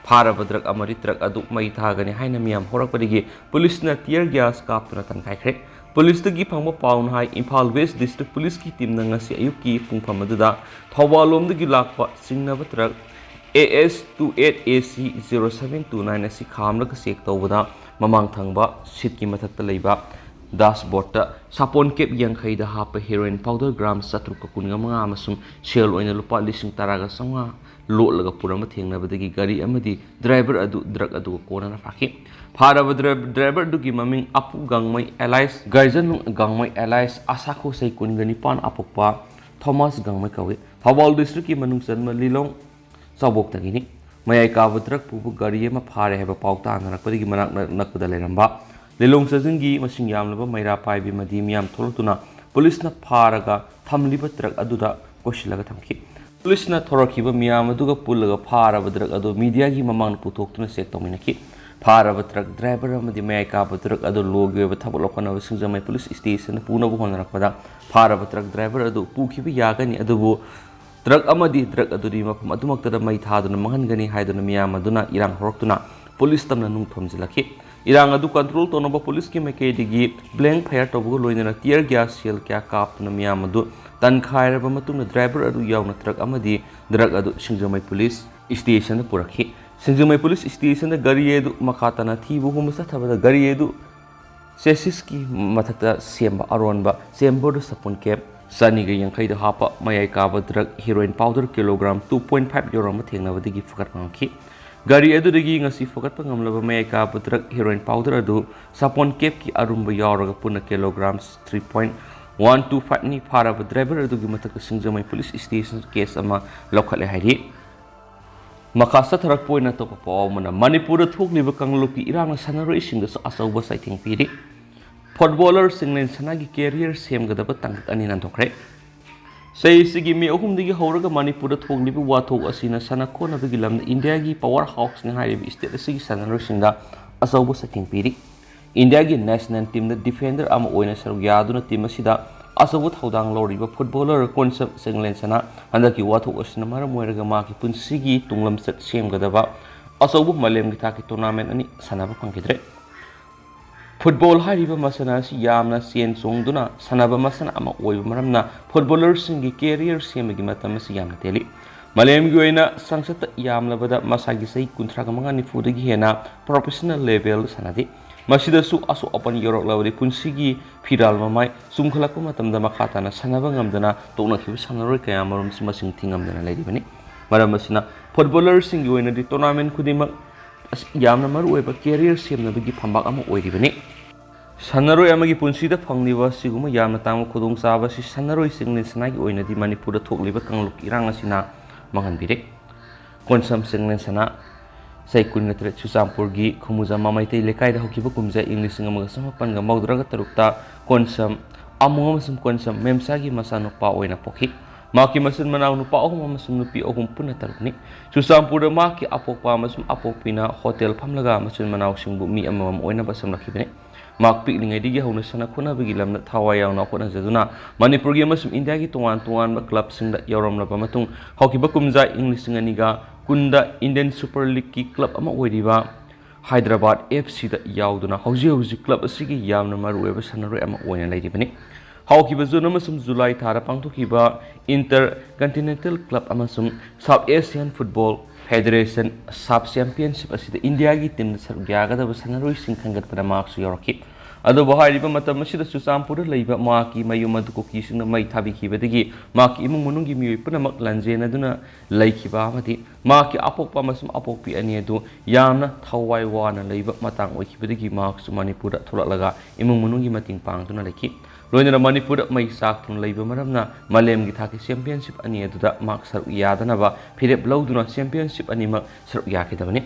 ꯐꯥꯔꯕ ꯗ꯭ꯔꯛ ꯑꯃꯗꯤ ꯇ꯭ꯔꯛ ꯑꯗꯨ ꯃꯩ ꯊꯥꯒꯅꯤ ꯍꯥꯏꯅ ꯃꯤꯌꯥꯝ ꯍꯧꯔꯛꯄꯗꯒꯤ ꯄꯨꯂꯤꯁꯅ tear gas ꯀꯥꯞꯇꯨꯅ ꯇꯟꯈꯥꯏꯈ꯭ꯔꯦ꯫ ꯄꯨꯂꯤꯁꯇꯒꯤ ꯐꯪꯕ ꯄꯥꯎꯅ ꯍꯥꯏ, ꯏꯝꯐꯥꯜ ꯋꯦꯁ ꯗꯤꯁꯇ꯭ꯔꯤꯛ ꯄꯨꯂꯤꯁꯀꯤ ꯇꯤꯝꯅ ꯉꯁꯤ ꯑꯌꯨꯛꯀꯤ ꯄꯨꯡꯐꯝ ꯑꯗꯨꯗ ꯊꯧꯕꯥꯜ ꯂꯣꯝꯗꯒꯤ ꯂꯥꯛꯄ ꯆꯤꯡꯅꯕ truck A S two eight A C zero seven two nine ꯑꯁꯤ ꯈꯥꯝꯂꯒ ꯆꯦꯛ ꯇꯧꯕꯗ ꯃꯃꯥꯡ ꯊꯪꯕ ꯁꯤꯠꯀꯤ ꯃꯊꯛꯇ ꯂꯩꯕ ꯗꯥꯁꯕꯣꯔꯗꯇ ꯁꯥꯄꯣꯟ ꯀꯦꯞ ꯌꯥꯡꯈꯩꯗ ꯍꯥꯞꯄ ꯍꯦꯔꯣꯏꯟ ꯄꯥꯎꯗꯔ ꯒ꯭ꯔꯥꯝ ꯆꯥꯇ꯭ꯔꯨꯛꯀ ꯀꯨꯟꯒ ꯃꯉꯥ ꯑꯃꯁꯨꯡ ꯁꯦꯜ ꯑꯣꯏꯅ ꯂꯨꯄꯥ ꯂꯤꯁꯤꯡ ꯇꯔꯥꯒ ꯆꯥꯝꯃꯉꯥ ꯂꯣꯠꯂꯒ ꯄꯨꯔꯝꯕ ꯊꯦꯡꯅꯕꯗꯒꯤ ꯒꯥꯔꯤ ꯑꯃꯗꯤ ꯗ꯭ꯔꯥꯏꯚꯔ ꯑꯗꯨ ꯗ꯭ꯔꯛ ꯑꯗꯨꯒ ꯀꯣꯟꯅꯅ ꯐꯥꯈꯤ꯫ ꯐꯥꯔꯕ ꯗ꯭ꯔꯥꯏ-, ꯗ꯭ꯔꯥꯏꯚꯔ ꯑꯗꯨꯒꯤ ꯃꯃꯤꯡ ꯑꯄꯨ ꯒꯥꯡꯃꯩ alias ꯒꯥꯏꯖꯟ ꯒꯥꯡꯃꯩ alias ꯑꯁꯥꯈꯣ ꯆꯍꯤ ꯀꯨꯟꯒ ꯅꯤꯄꯥꯟ ꯑꯄꯣꯛꯄ ꯊꯣꯃꯥꯁ ꯒꯥꯡꯃꯩ ꯀꯧꯏ꯫ ꯊꯧꯕꯥꯜ ꯗꯤꯁꯇ꯭ꯔꯤꯛꯀꯤ ꯃꯅꯨꯡ ꯆꯟꯕ ꯂꯤꯂꯣꯡ ꯆꯥꯎꯕꯣꯛꯇꯒꯤꯅꯤ꯫ ꯃꯌꯥꯏ ꯀꯥꯕ ꯗ꯭ꯔꯛ ꯄꯨꯕ ꯒꯥꯔꯤ ꯑꯃ ꯐꯥꯔꯦ ꯍꯥꯏꯕ ꯄꯥꯎ ꯇꯥꯅꯔꯛꯄꯗꯒꯤ ꯃꯅꯥꯛ ꯅꯛ-, ꯅꯛꯄꯗ ꯂꯩꯔꯝꯕ ꯂꯤꯂꯣꯡ ꯆꯥꯖꯤꯡꯒꯤ ꯃꯁꯤꯡ ꯌꯥꯝꯂꯕ ꯃꯩꯔꯥ ꯄꯥꯏꯕꯤ ꯑꯃꯗꯤ ꯃꯤꯌꯥꯝ ꯊꯣꯛꯂꯛꯇꯨꯅ ꯄꯨꯂꯤꯁꯅ ꯐꯥꯔꯒ ꯊꯝꯂꯤꯕ ꯇ꯭ꯔꯛ ꯑꯗꯨꯗ ꯀꯣꯏꯁꯤꯜꯂꯒ ꯊꯝꯈꯤ꯫ ꯄꯨꯂꯤꯁꯅ ꯊꯣꯔꯛꯈꯤꯕ ꯃꯤꯌꯥꯝ ꯑꯗꯨꯒ ꯄꯨꯜꯂꯒ ꯐꯥꯔꯕ ꯗ꯭ꯔꯛ ꯑꯗꯨ ꯃꯤꯗꯤꯌꯥꯒꯤ ꯃꯃꯥꯡꯗ ꯄꯨꯊꯣꯛꯇꯨꯅ ꯆꯦꯛ ꯇꯧꯃꯤꯟꯅꯈꯤ꯫ ꯐꯥꯔꯕ ꯇ꯭ꯔꯛ ꯗ꯭ꯔꯥꯏꯚꯔ ꯑꯃꯗꯤ ꯃꯌꯥꯏ ꯀꯥꯕ ꯇ꯭ꯔꯛ ꯑꯗꯨ ꯂꯣꯒꯤ ꯑꯣꯏꯕ ꯊꯕꯛ ꯂꯧꯈꯠꯅꯕ ꯁꯤꯡꯖꯃꯩ ꯄꯨꯂꯤꯁ ꯁ꯭ꯇꯦꯁꯟꯗ ꯄꯨꯅꯕ ꯍꯣꯠꯅꯔꯛꯄꯗ ꯐꯥꯔꯕ ꯇ꯭ꯔꯛ ꯗ꯭ꯔꯥꯏꯚꯔ ꯑꯗꯨ ꯄꯨꯈꯤꯕ ꯌꯥꯒꯅꯤ, ꯑꯗꯨꯕꯨ ꯇ꯭ꯔꯛ ꯑꯃꯗꯤ ꯗ꯭ꯔꯒ ꯑꯗꯨꯗꯤ ꯃꯐꯝ ꯑꯗꯨꯃꯛꯇꯗ ꯃꯩ ꯊꯥꯗꯨꯅ ꯃꯥꯡꯍꯟꯒꯅꯤ ꯍꯥꯏꯗꯨꯅ ꯃꯤꯌꯥꯝ ꯑꯗꯨꯅ ꯏꯔꯥꯡ ꯍꯧꯔꯛꯇꯨꯅ ꯄꯨꯂꯤꯁ ꯇꯝꯅ ꯅꯨꯡ ꯊꯣꯝꯖꯤꯜꯂꯛꯈꯤ꯫ ꯏꯔꯥꯡ ꯑꯗꯨ ꯀꯟꯇ꯭ꯔꯣꯜ ꯇꯧꯅꯕ ꯄꯨꯂꯤꯁꯀꯤ ꯃꯥꯏꯀꯩꯗꯒꯤ ꯕ꯭ꯂꯦꯡ ꯐꯥꯌꯔ ꯇꯧꯕꯒ ꯂꯣꯏꯅꯅ ꯇꯤꯌꯔ ꯒ꯭ꯌꯥꯁ ꯁꯦꯜ ꯀꯌꯥ ꯀꯥꯞꯇꯨꯅ ꯃꯤꯌꯥꯝ ꯑꯗꯨ ꯇꯟꯈꯥꯏꯔꯕ ꯃꯇꯨꯡꯗ ꯗ꯭ꯔꯥꯏꯚꯔ ꯑꯗꯨ ꯌꯥꯎꯅ ꯇ꯭ꯔꯛ ꯑꯃꯗꯤ ꯗ꯭ꯔꯒ ꯑꯗꯨ ꯁꯤꯡꯖꯃꯩ ꯄꯨꯂꯤꯁ ꯁ꯭ꯇꯦꯁꯟꯗ ꯄꯨꯔꯛꯈꯤ꯫ ꯁꯤꯡꯖꯃꯩ ꯄꯨꯂꯤꯁ ꯁ꯭ꯇꯦꯁꯟꯗ ꯒꯥꯔꯤ ꯑꯗꯨ ꯃꯈꯥ ꯇꯥꯅ ꯊꯤꯕ ꯍꯨꯝꯕ ꯆꯠꯊꯕꯗ ꯒꯥꯔꯤ ꯑꯗꯨ ꯆꯦꯁꯤꯁꯀꯤ ꯃꯊꯛꯇ ꯁꯦꯝꯕ ꯑꯔꯣꯟꯕ ꯆꯦꯝꯕꯔꯗ ꯁꯥꯄꯣꯟ ꯀꯦꯞ ꯆꯅꯤꯒ ꯌꯥꯡꯈꯩꯗ ꯍꯥꯞꯄ ꯃꯌꯥꯏ ꯀꯥꯕ drug heroine powder kilogram two point five ꯌꯧꯔꯝꯕ ꯊꯦꯡꯅꯕꯗꯒꯤ ꯐꯒꯠꯄ ꯉꯝꯈꯤ꯫ ꯒꯥꯔꯤ ꯑꯗꯨꯗꯒꯤ ꯉꯁꯤ ꯐꯒꯠꯄ ꯉꯝꯂꯕ ꯃꯌꯥꯏ ꯀꯥꯕ ꯗ꯭ꯔꯒ ꯍꯦꯔꯣꯏꯟ ꯄꯥꯎꯗꯔ ꯑꯗꯨ ꯁꯥꯄꯣꯟ ꯀꯦꯞꯀꯤ ꯑꯔꯨꯝꯕ ꯌꯥꯎꯔꯒ ꯄꯨꯟꯅ kilogram three point one two five ꯅꯤ꯫ ꯐꯥꯔꯕ ꯗ꯭ꯔꯥꯏꯚꯔ ꯑꯗꯨꯒꯤ ꯃꯊꯛꯇ ꯁꯤꯡꯖꯃꯩ ꯄꯨꯂꯤꯁ ꯁ꯭ꯇꯦꯁꯟ ꯀꯦꯁ ꯑꯃ ꯂꯧꯈꯠꯂꯦ ꯍꯥꯏꯔꯤ꯫ ꯃꯈꯥ ꯆꯠꯊꯔꯛꯄ ꯑꯣꯏꯅ ꯑꯇꯣꯞꯄ ꯄꯥꯎ ꯑꯃꯅ, ꯃꯅꯤꯄꯨꯔꯗ ꯊꯣꯛꯂꯤꯕ ꯀꯥꯡꯂꯨꯞꯀꯤ ꯏꯔꯥꯡꯅ ꯁꯥꯟꯅꯔꯣꯏꯁꯤꯡꯗꯁꯨ ꯑꯆꯧꯕ ꯆꯩꯊꯦꯡ ꯄꯤꯔꯤ꯫ ꯐꯨꯠꯕꯣꯂꯔ ꯆꯤꯡꯂꯦꯟ ꯁꯅꯥꯒꯤ ꯀꯦꯔꯤꯌꯔ ꯁꯦꯝꯒꯗꯕ ꯇꯥꯡꯀꯛ ꯑꯅꯤ ꯅꯥꯟꯊꯣꯛꯈ꯭ꯔꯦ꯫ ꯆꯍꯤꯁꯤꯒꯤ ꯃꯦ ꯑꯍꯨꯝꯗꯒꯤ ꯍꯧꯔꯒ ꯃꯅꯤꯄꯨꯔꯗ ꯊꯣꯛꯂꯤꯕ ꯋꯥꯊꯣꯛ ꯑꯁꯤꯅ ꯁꯥꯟꯅ ꯈꯣꯠꯅꯕꯒꯤ ꯂꯝꯗ ꯏꯟꯗꯤꯌꯥꯒꯤ ꯄꯋꯥꯔ ꯍꯥꯎꯁꯅꯤ ꯍꯥꯏꯔꯤꯕ ꯁ꯭ꯇꯦꯠ ꯑꯁꯤꯒꯤ ꯁꯥꯟꯅꯔꯣꯏꯁꯤꯡꯗ ꯑꯆꯧꯕ ꯆꯩꯊꯦꯡ ꯄꯤꯔꯤ꯫ ꯏꯟꯗꯤꯌꯥꯒꯤ ꯅꯦꯁꯅꯦꯜ ꯇꯤꯝꯗ ꯗꯤꯐꯦꯟꯗꯔ ꯑꯃ ꯑꯣꯏꯅ ꯁꯔꯨꯛ ꯌꯥꯗꯨꯅ ꯇꯤꯝ ꯑꯁꯤꯗ ꯑꯆꯧꯕ ꯊꯧꯗꯥꯡ ꯂꯧꯔꯤꯕ ꯐꯨꯠꯕꯣꯂꯔ ꯀꯣꯟꯁꯞ ꯆꯤꯡꯂꯦꯟ ꯁꯅꯥ ꯍꯟꯗꯛꯀꯤ ꯋꯥꯊꯣꯛ ꯑꯁꯤꯅ ꯃꯔꯝ ꯑꯣꯏꯔꯒ ꯃꯍꯥꯛꯀꯤ ꯄꯨꯟꯁꯤꯒꯤ ꯇꯨꯡꯂꯝꯆꯠ ꯁꯦꯝꯒꯗꯕ ꯑꯆꯧꯕ ꯃꯥꯂꯦꯝꯒꯤ ꯊꯥꯛꯀꯤ ꯇꯣꯔꯅꯥꯃꯦꯟ ꯑꯅꯤ ꯁꯥꯟꯅꯕ ꯐꯪꯈꯤꯗ꯭ꯔꯦ꯫ ꯐꯨꯠꯕꯣꯜ ꯍꯥꯏꯔꯤꯕ ꯃꯁꯥꯟꯅ ꯑꯁꯤ ꯌꯥꯝꯅ ꯆꯦꯟ ꯆꯣꯡꯗꯨꯅ ꯁꯥꯟꯅꯕ ꯃꯁꯥꯟꯅ ꯑꯃ ꯑꯣꯏꯕ ꯃꯔꯝꯅ ꯐꯨꯠꯕꯣꯂꯔꯁꯤꯡꯒꯤ ꯀꯦꯔꯤꯌꯔ ꯁꯦꯝꯕꯒꯤ ꯃꯇꯝ ꯑꯁꯤ ꯌꯥꯝꯅ ꯇꯦꯜꯂꯤ꯫ ꯃꯥꯂꯦꯝꯒꯤ ꯑꯣꯏꯅ ꯆꯥꯡꯆꯠꯇ ꯌꯥꯝꯂꯕꯗ ꯃꯁꯥꯒꯤ ꯆꯍꯤ ꯀꯨꯟꯊ꯭ꯔꯥꯒ ꯃꯉꯥ ꯅꯤꯐꯨꯗꯒꯤ ꯍꯦꯟꯅ ꯄ꯭ꯔꯣꯐꯦꯁꯅꯦꯜ ꯂꯦꯚꯦꯜꯗ ꯁꯥꯟꯅꯗꯦ꯫ ꯃꯁꯤꯗꯁꯨ ꯑꯁꯣꯛ ꯑꯄꯟ ꯌꯧꯔꯛꯂꯕꯗꯤ ꯄꯨꯟꯁꯤꯒꯤ ꯐꯤꯔꯥꯜ ꯃꯃꯥꯏ ꯆꯨꯝꯈꯠꯂꯛꯄ ꯃꯇꯝꯗ ꯃꯈꯥ ꯇꯥꯅ ꯁꯥꯟꯅꯕ ꯉꯝꯗꯅ ꯇꯣꯛꯅꯈꯤꯕ ꯁꯥꯟꯅꯔꯣꯏ ꯀꯌꯥ ꯑꯃꯔꯣꯝꯁꯨ ꯃꯁꯤꯡ ꯊꯤꯉꯝꯗꯅ ꯂꯩꯔꯤꯕꯅꯤ꯫ ꯃꯔꯝ ꯑꯁꯤꯅ ꯐꯨꯠꯕꯣꯂꯔꯁꯤꯡꯒꯤ ꯑꯣꯏꯅꯗꯤ ꯇꯣꯔꯅꯥꯃꯦꯟ ꯈꯨꯗꯤꯡꯃꯛ ꯑꯁꯤ ꯌꯥꯝꯅ ꯃꯔꯨꯑꯣꯏꯕ ꯀꯦꯔꯤꯌꯔ ꯁꯦꯝꯅꯕꯒꯤ ꯐꯝꯕꯥꯛ ꯑꯃ ꯑꯣꯏꯔꯤꯕꯅꯤ꯫ ꯁꯥꯟꯅꯔꯣꯏ ꯑꯃꯒꯤ ꯄꯨꯟꯁꯤꯗ ꯐꯪꯂꯤꯕ ꯑꯁꯤꯒꯨꯝꯕ ꯌꯥꯝꯅ ꯇꯥꯡꯕ ꯈꯨꯗꯣꯡꯆꯥꯕ ꯑꯁꯤ ꯁꯥꯟꯅꯔꯣꯏ ꯆꯤꯡꯂꯦꯟ ꯁꯅꯥꯒꯤ ꯑꯣꯏꯅꯗꯤ ꯃꯅꯤꯄꯨꯔꯗ ꯊꯣꯛꯂꯤꯕ ꯀꯥꯡꯂꯨꯞꯀꯤ ꯏꯔꯥꯡ ꯑꯁꯤꯅ ꯃꯥꯡꯍꯟꯕꯤꯔꯦ꯫ ꯀꯣꯟꯁꯝ ꯆꯤꯡꯂꯦꯟ ꯁꯅꯥ, ꯆꯍꯤ ꯀꯨꯟꯒ ꯇꯔꯦꯠ, ꯆꯨꯔꯆꯥꯟꯄꯨꯔꯒꯤ ꯈꯨꯃꯨꯖꯥꯃ ꯃꯩꯇꯩ ꯂꯩꯀꯥꯏꯗ ꯍꯧꯈꯤꯕ ꯀꯨꯝꯖꯥ ꯏꯪ ꯂꯤꯁꯤꯡ ꯑꯃꯒ ꯆꯃꯥꯄꯟꯒ ꯃꯧꯗ꯭ꯔꯥꯒ ꯇꯔꯨꯛꯇ ꯀꯣꯟꯁꯝ ꯑꯃꯨꯡ ꯑꯃꯁꯨꯡ ꯀꯣꯟꯁꯝ ꯃꯦꯝꯆꯥꯒꯤ ꯃꯆꯥꯅꯨꯄꯥ ꯑꯣꯏꯅ ꯄꯣꯛꯈꯤ꯫ ꯃꯍꯥꯛꯀꯤ ꯃꯆꯤꯟ ꯃꯅꯥꯎ ꯅꯨꯄꯥ ꯑꯍꯨꯝ ꯑꯃꯁꯨꯡ ꯅꯨꯄꯤ ꯑꯍꯨꯝ ꯄꯨꯟꯅ ꯇꯔꯨꯛꯅꯤ꯫ ꯆꯨꯔꯆꯥꯟꯄꯨꯔꯗ ꯃꯍꯥꯛꯀꯤ ꯑꯄꯣꯛꯄ ꯑꯃꯁꯨꯡ ꯑꯄꯣꯛꯄꯤꯅ ꯍꯣꯇꯦꯜ ꯐꯝꯂꯒ ꯃꯆꯤꯟ ꯃꯅꯥꯎꯁꯤꯡꯕꯨ ꯃꯤ ꯑꯃꯃꯝ ꯑꯣꯏꯅꯕ ꯁꯦꯝꯂꯛꯈꯤꯕꯅꯤ꯫ ꯃꯍꯥꯛ ꯄꯤꯛꯂꯤꯉꯩꯗꯒꯤ ꯍꯧꯅ ꯁꯥꯟꯅ ꯈꯣꯠꯅꯕꯒꯤ ꯂꯝꯗ ꯊꯋꯥꯏ ꯌꯥꯎꯅ ꯍꯣꯠꯅꯖꯗꯨꯅ ꯃꯅꯤꯄꯨꯔꯒꯤ ꯑꯃꯁꯨꯡ ꯏꯟꯗꯤꯌꯥꯒꯤ ꯇꯣꯉꯥꯟ ꯇꯣꯉꯥꯟꯕ ꯀ꯭ꯂꯕꯁꯤꯡꯗ ꯌꯥꯎꯔꯝꯂꯕ ꯃꯇꯨꯡ, ꯍꯧꯈꯤꯕ ꯀꯨꯝꯖꯥ ꯏꯪ ꯂꯤꯁꯤꯡ ꯑꯅꯤꯒ ꯀꯨꯟꯗ ꯏꯟꯗꯤꯌꯟ ꯁꯨꯄꯔ ꯂꯤꯒꯀꯤ ꯀ꯭ꯂꯕ ꯑꯃ ꯑꯣꯏꯔꯤꯕ ꯍꯥꯏꯗ꯭ꯔꯕꯥꯗ ꯑꯦꯐ ꯁꯤꯗ ꯌꯥꯎꯗꯨꯅ ꯍꯧꯖꯤꯛ ꯍꯧꯖꯤꯛ ꯀ꯭ꯂꯕ ꯑꯁꯤꯒꯤ ꯌꯥꯝꯅ ꯃꯔꯨꯑꯣꯏꯕ ꯁꯥꯟꯅꯔꯣꯏ ꯑꯃ ꯑꯣꯏꯅ ꯂꯩꯔꯤꯕꯅꯤ꯫ ꯍꯧꯈꯤꯕ ꯖꯨꯟ ꯑꯃꯁꯨꯡ ꯖꯨꯂꯥꯏ ꯊꯥꯗ ꯄꯥꯡꯊꯣꯛꯈꯤꯕ ꯏꯟꯇꯔ ꯀꯟꯇꯤꯅꯦꯟꯇꯦꯜ ꯀ꯭ꯂꯕ ꯑꯃꯁꯨꯡ south Asian football federation sub championship ꯑꯁꯤꯗ ꯏꯟꯗꯤꯌꯥꯒꯤ ꯇꯤꯝꯗ ꯁꯔꯨꯛ ꯌꯥꯒꯗꯕ ꯁꯥꯟꯅꯔꯣꯏꯁꯤꯡ ꯈꯟꯒꯠꯄꯗ ꯃꯍꯥꯛꯁꯨ ꯌꯥꯎꯔꯛꯈꯤ꯫ ꯑꯗꯨꯕꯨ ꯍꯥꯏꯔꯤꯕ ꯃꯇꯝ ꯑꯁꯤꯗ ꯆꯨꯔꯆꯥꯟꯄꯨꯔꯗ ꯂꯩꯕ ꯃꯍꯥꯛꯀꯤ ꯃꯌꯨꯝ ꯑꯗꯨ ꯀꯨꯀꯤꯁꯤꯡꯅ ꯃꯩ ꯊꯥꯕꯤꯈꯤꯕꯗꯒꯤ ꯃꯍꯥꯛꯀꯤ ꯏꯃꯨꯡ ꯃꯅꯨꯡꯒꯤ ꯃꯤꯑꯣꯏ ꯄꯨꯝꯅꯃꯛ ꯂꯥꯟꯖꯦꯟꯅꯗꯨꯅ ꯂꯩꯈꯤꯕ ꯑꯃꯗꯤ ꯃꯍꯥꯛꯀꯤ ꯑꯄꯣꯛꯄ ꯑꯃꯁꯨꯡ ꯑꯄꯣꯛꯄꯤ ꯑꯅꯤ ꯑꯗꯨ ꯌꯥꯝꯅ ꯊꯋꯥꯏ ꯋꯥꯅ ꯂꯩꯕ ꯃꯇꯥꯡ ꯑꯣꯏꯈꯤꯕꯗꯒꯤ ꯃꯍꯥꯛꯁꯨ ꯃꯅꯤꯄꯨꯔꯗ ꯊꯣꯛꯂꯛꯂꯒ ꯏꯃꯨꯡ ꯃꯅꯨꯡꯒꯤ ꯃꯇꯦꯡ ꯄꯥꯡꯗꯨꯅ ꯂꯩꯈꯤ꯫ ꯂꯣꯏꯅꯅ ꯃꯅꯤꯄꯨꯔꯗ ꯃꯩ ꯆꯥꯛꯇꯨꯅ ꯂꯩꯕ ꯃꯔꯝꯅ ꯃꯥꯂꯦꯝꯒꯤ ꯊꯥꯛꯀꯤ ꯆꯦꯝꯄꯤꯌꯟꯁꯤꯞ ꯑꯅꯤ ꯑꯗꯨꯗ ꯃꯍꯥꯛ ꯁꯔꯨꯛ ꯌꯥꯗꯅꯕ ꯐꯤꯔꯦꯞ ꯂꯧꯗꯨꯅ ꯆꯦꯝꯄꯤꯌꯟꯁꯤꯞ ꯑꯅꯤꯃꯛ ꯁꯔꯨꯛ ꯌꯥꯈꯤꯗꯕꯅꯤ꯫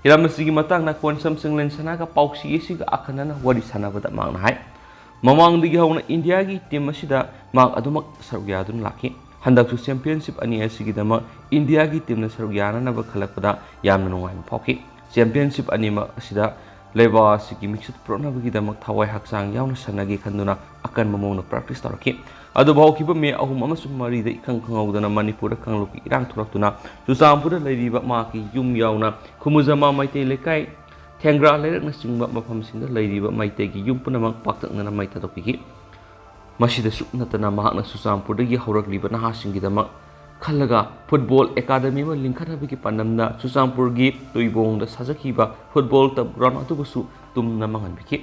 ꯍꯤꯔꯝ ꯑꯁꯤꯒꯤ ꯃꯇꯥꯡꯗ ꯀꯣꯟꯁꯝ ꯁꯤꯡꯂꯦꯟ ꯁꯅꯥꯒ ꯄꯥꯎꯆꯦ ꯑꯁꯤꯒ ꯑꯈꯟꯅꯅ ꯋꯥꯔꯤ ꯁꯥꯟꯅꯕꯗ ꯃꯍꯥꯛꯅ ꯍꯥꯏ, ꯃꯃꯥꯡꯗꯒꯤ ꯍꯧꯅ ꯏꯟꯗꯤꯌꯥꯒꯤ ꯇꯤꯝ ꯑꯁꯤꯗ ꯃꯍꯥꯛ ꯑꯗꯨꯃꯛ ꯁꯔꯨꯛ ꯌꯥꯗꯨꯅ ꯂꯥꯛꯈꯤ꯫ ꯍꯟꯗꯛꯁꯨ ꯆꯦꯝꯄꯤꯌꯟꯁꯤꯞ ꯑꯅꯤ ꯑꯁꯤꯒꯤꯗꯃꯛ ꯏꯟꯗꯤꯌꯥꯒꯤ ꯇꯤꯝꯅ ꯁꯔꯨꯛ ꯌꯥꯅꯅꯕ ꯈꯜꯂꯛꯄꯗ ꯌꯥꯝꯅ ꯅꯨꯡꯉꯥꯏꯕ ꯐꯥꯎꯈꯤ꯫ ꯆꯦꯝꯄꯤꯌꯟꯁꯤꯞ ꯑꯅꯤꯃꯛ ꯑꯁꯤꯗ ꯂꯩꯕꯥꯛ ꯑꯁꯤꯒꯤ ꯃꯤꯡꯆꯠ ꯄꯨꯔꯛꯅꯕꯒꯤꯗꯃꯛ ꯊꯋꯥꯏ ꯍꯛꯆꯥꯡ ꯌꯥꯎꯅ ꯁꯥꯟꯅꯒꯦ ꯈꯟꯗꯨꯅ ꯑꯀꯟꯕ ꯃꯑꯣꯡꯗ ꯄ꯭ꯔꯦꯛꯇꯤꯁ ꯇꯧꯔꯛꯈꯤ꯫ ꯑꯗꯨꯕꯨ ꯍꯧꯈꯤꯕ ꯃꯦ ꯑꯍꯨꯝ ꯑꯃꯁꯨꯡ ꯃꯔꯤꯗ ꯏꯈꯪ ꯈꯪꯍꯧꯗꯅ ꯃꯅꯤꯄꯨꯔꯗ ꯀꯥꯡꯂꯨꯞꯀꯤ ꯏꯔꯥꯡ ꯊꯣꯛꯂꯛꯇꯨꯅ ꯆꯨꯔꯆꯥꯟꯄꯨꯔꯗ ꯂꯩꯔꯤꯕ ꯃꯍꯥꯛꯀꯤ ꯌꯨꯝ ꯌꯥꯎꯅ ꯈꯨꯃꯨꯖꯃꯥ ꯃꯩꯇꯩ ꯂꯩꯀꯥꯏ, ꯊꯦꯡꯒ꯭ꯔꯥ ꯂꯩꯔꯛꯅꯆꯤꯡꯕ ꯃꯐꯝꯁꯤꯡꯗ ꯂꯩꯔꯤꯕ ꯃꯩꯇꯩꯒꯤ ꯌꯨꯝ ꯄꯨꯝꯅꯃꯛ ꯄꯥꯛꯇꯛꯅꯅ ꯃꯩ ꯊꯥꯗꯣꯛꯄꯤꯈꯤ꯫ ꯃꯁꯤꯗꯁꯨ ꯅꯠꯇꯅ ꯃꯍꯥꯛꯅ ꯆꯨꯔꯆꯥꯟꯄꯨꯔꯗꯒꯤ ꯍꯧꯔꯛꯂꯤꯕ ꯅꯍꯥꯁꯤꯡꯒꯤꯗꯃꯛ ꯈꯜꯂꯒ ꯐꯨꯠꯕꯣꯜ ꯑꯦꯀꯥꯗꯃꯤ ꯑꯃ ꯂꯤꯡꯈꯠꯅꯕꯒꯤ ꯄꯥꯟꯗꯝꯗ ꯆꯨꯔꯆꯥꯟꯄꯨꯔꯒꯤ ꯇꯨꯏꯕꯣꯡꯗ ꯁꯥꯖꯈꯤꯕ ꯐꯨꯠꯕꯣꯜ ꯇꯔꯐ ꯒ꯭ꯔꯥꯎꯟ ꯑꯗꯨꯕꯨꯁꯨ ꯇꯨꯝꯅ ꯃꯥꯡꯍꯟꯕꯤꯈꯤ꯫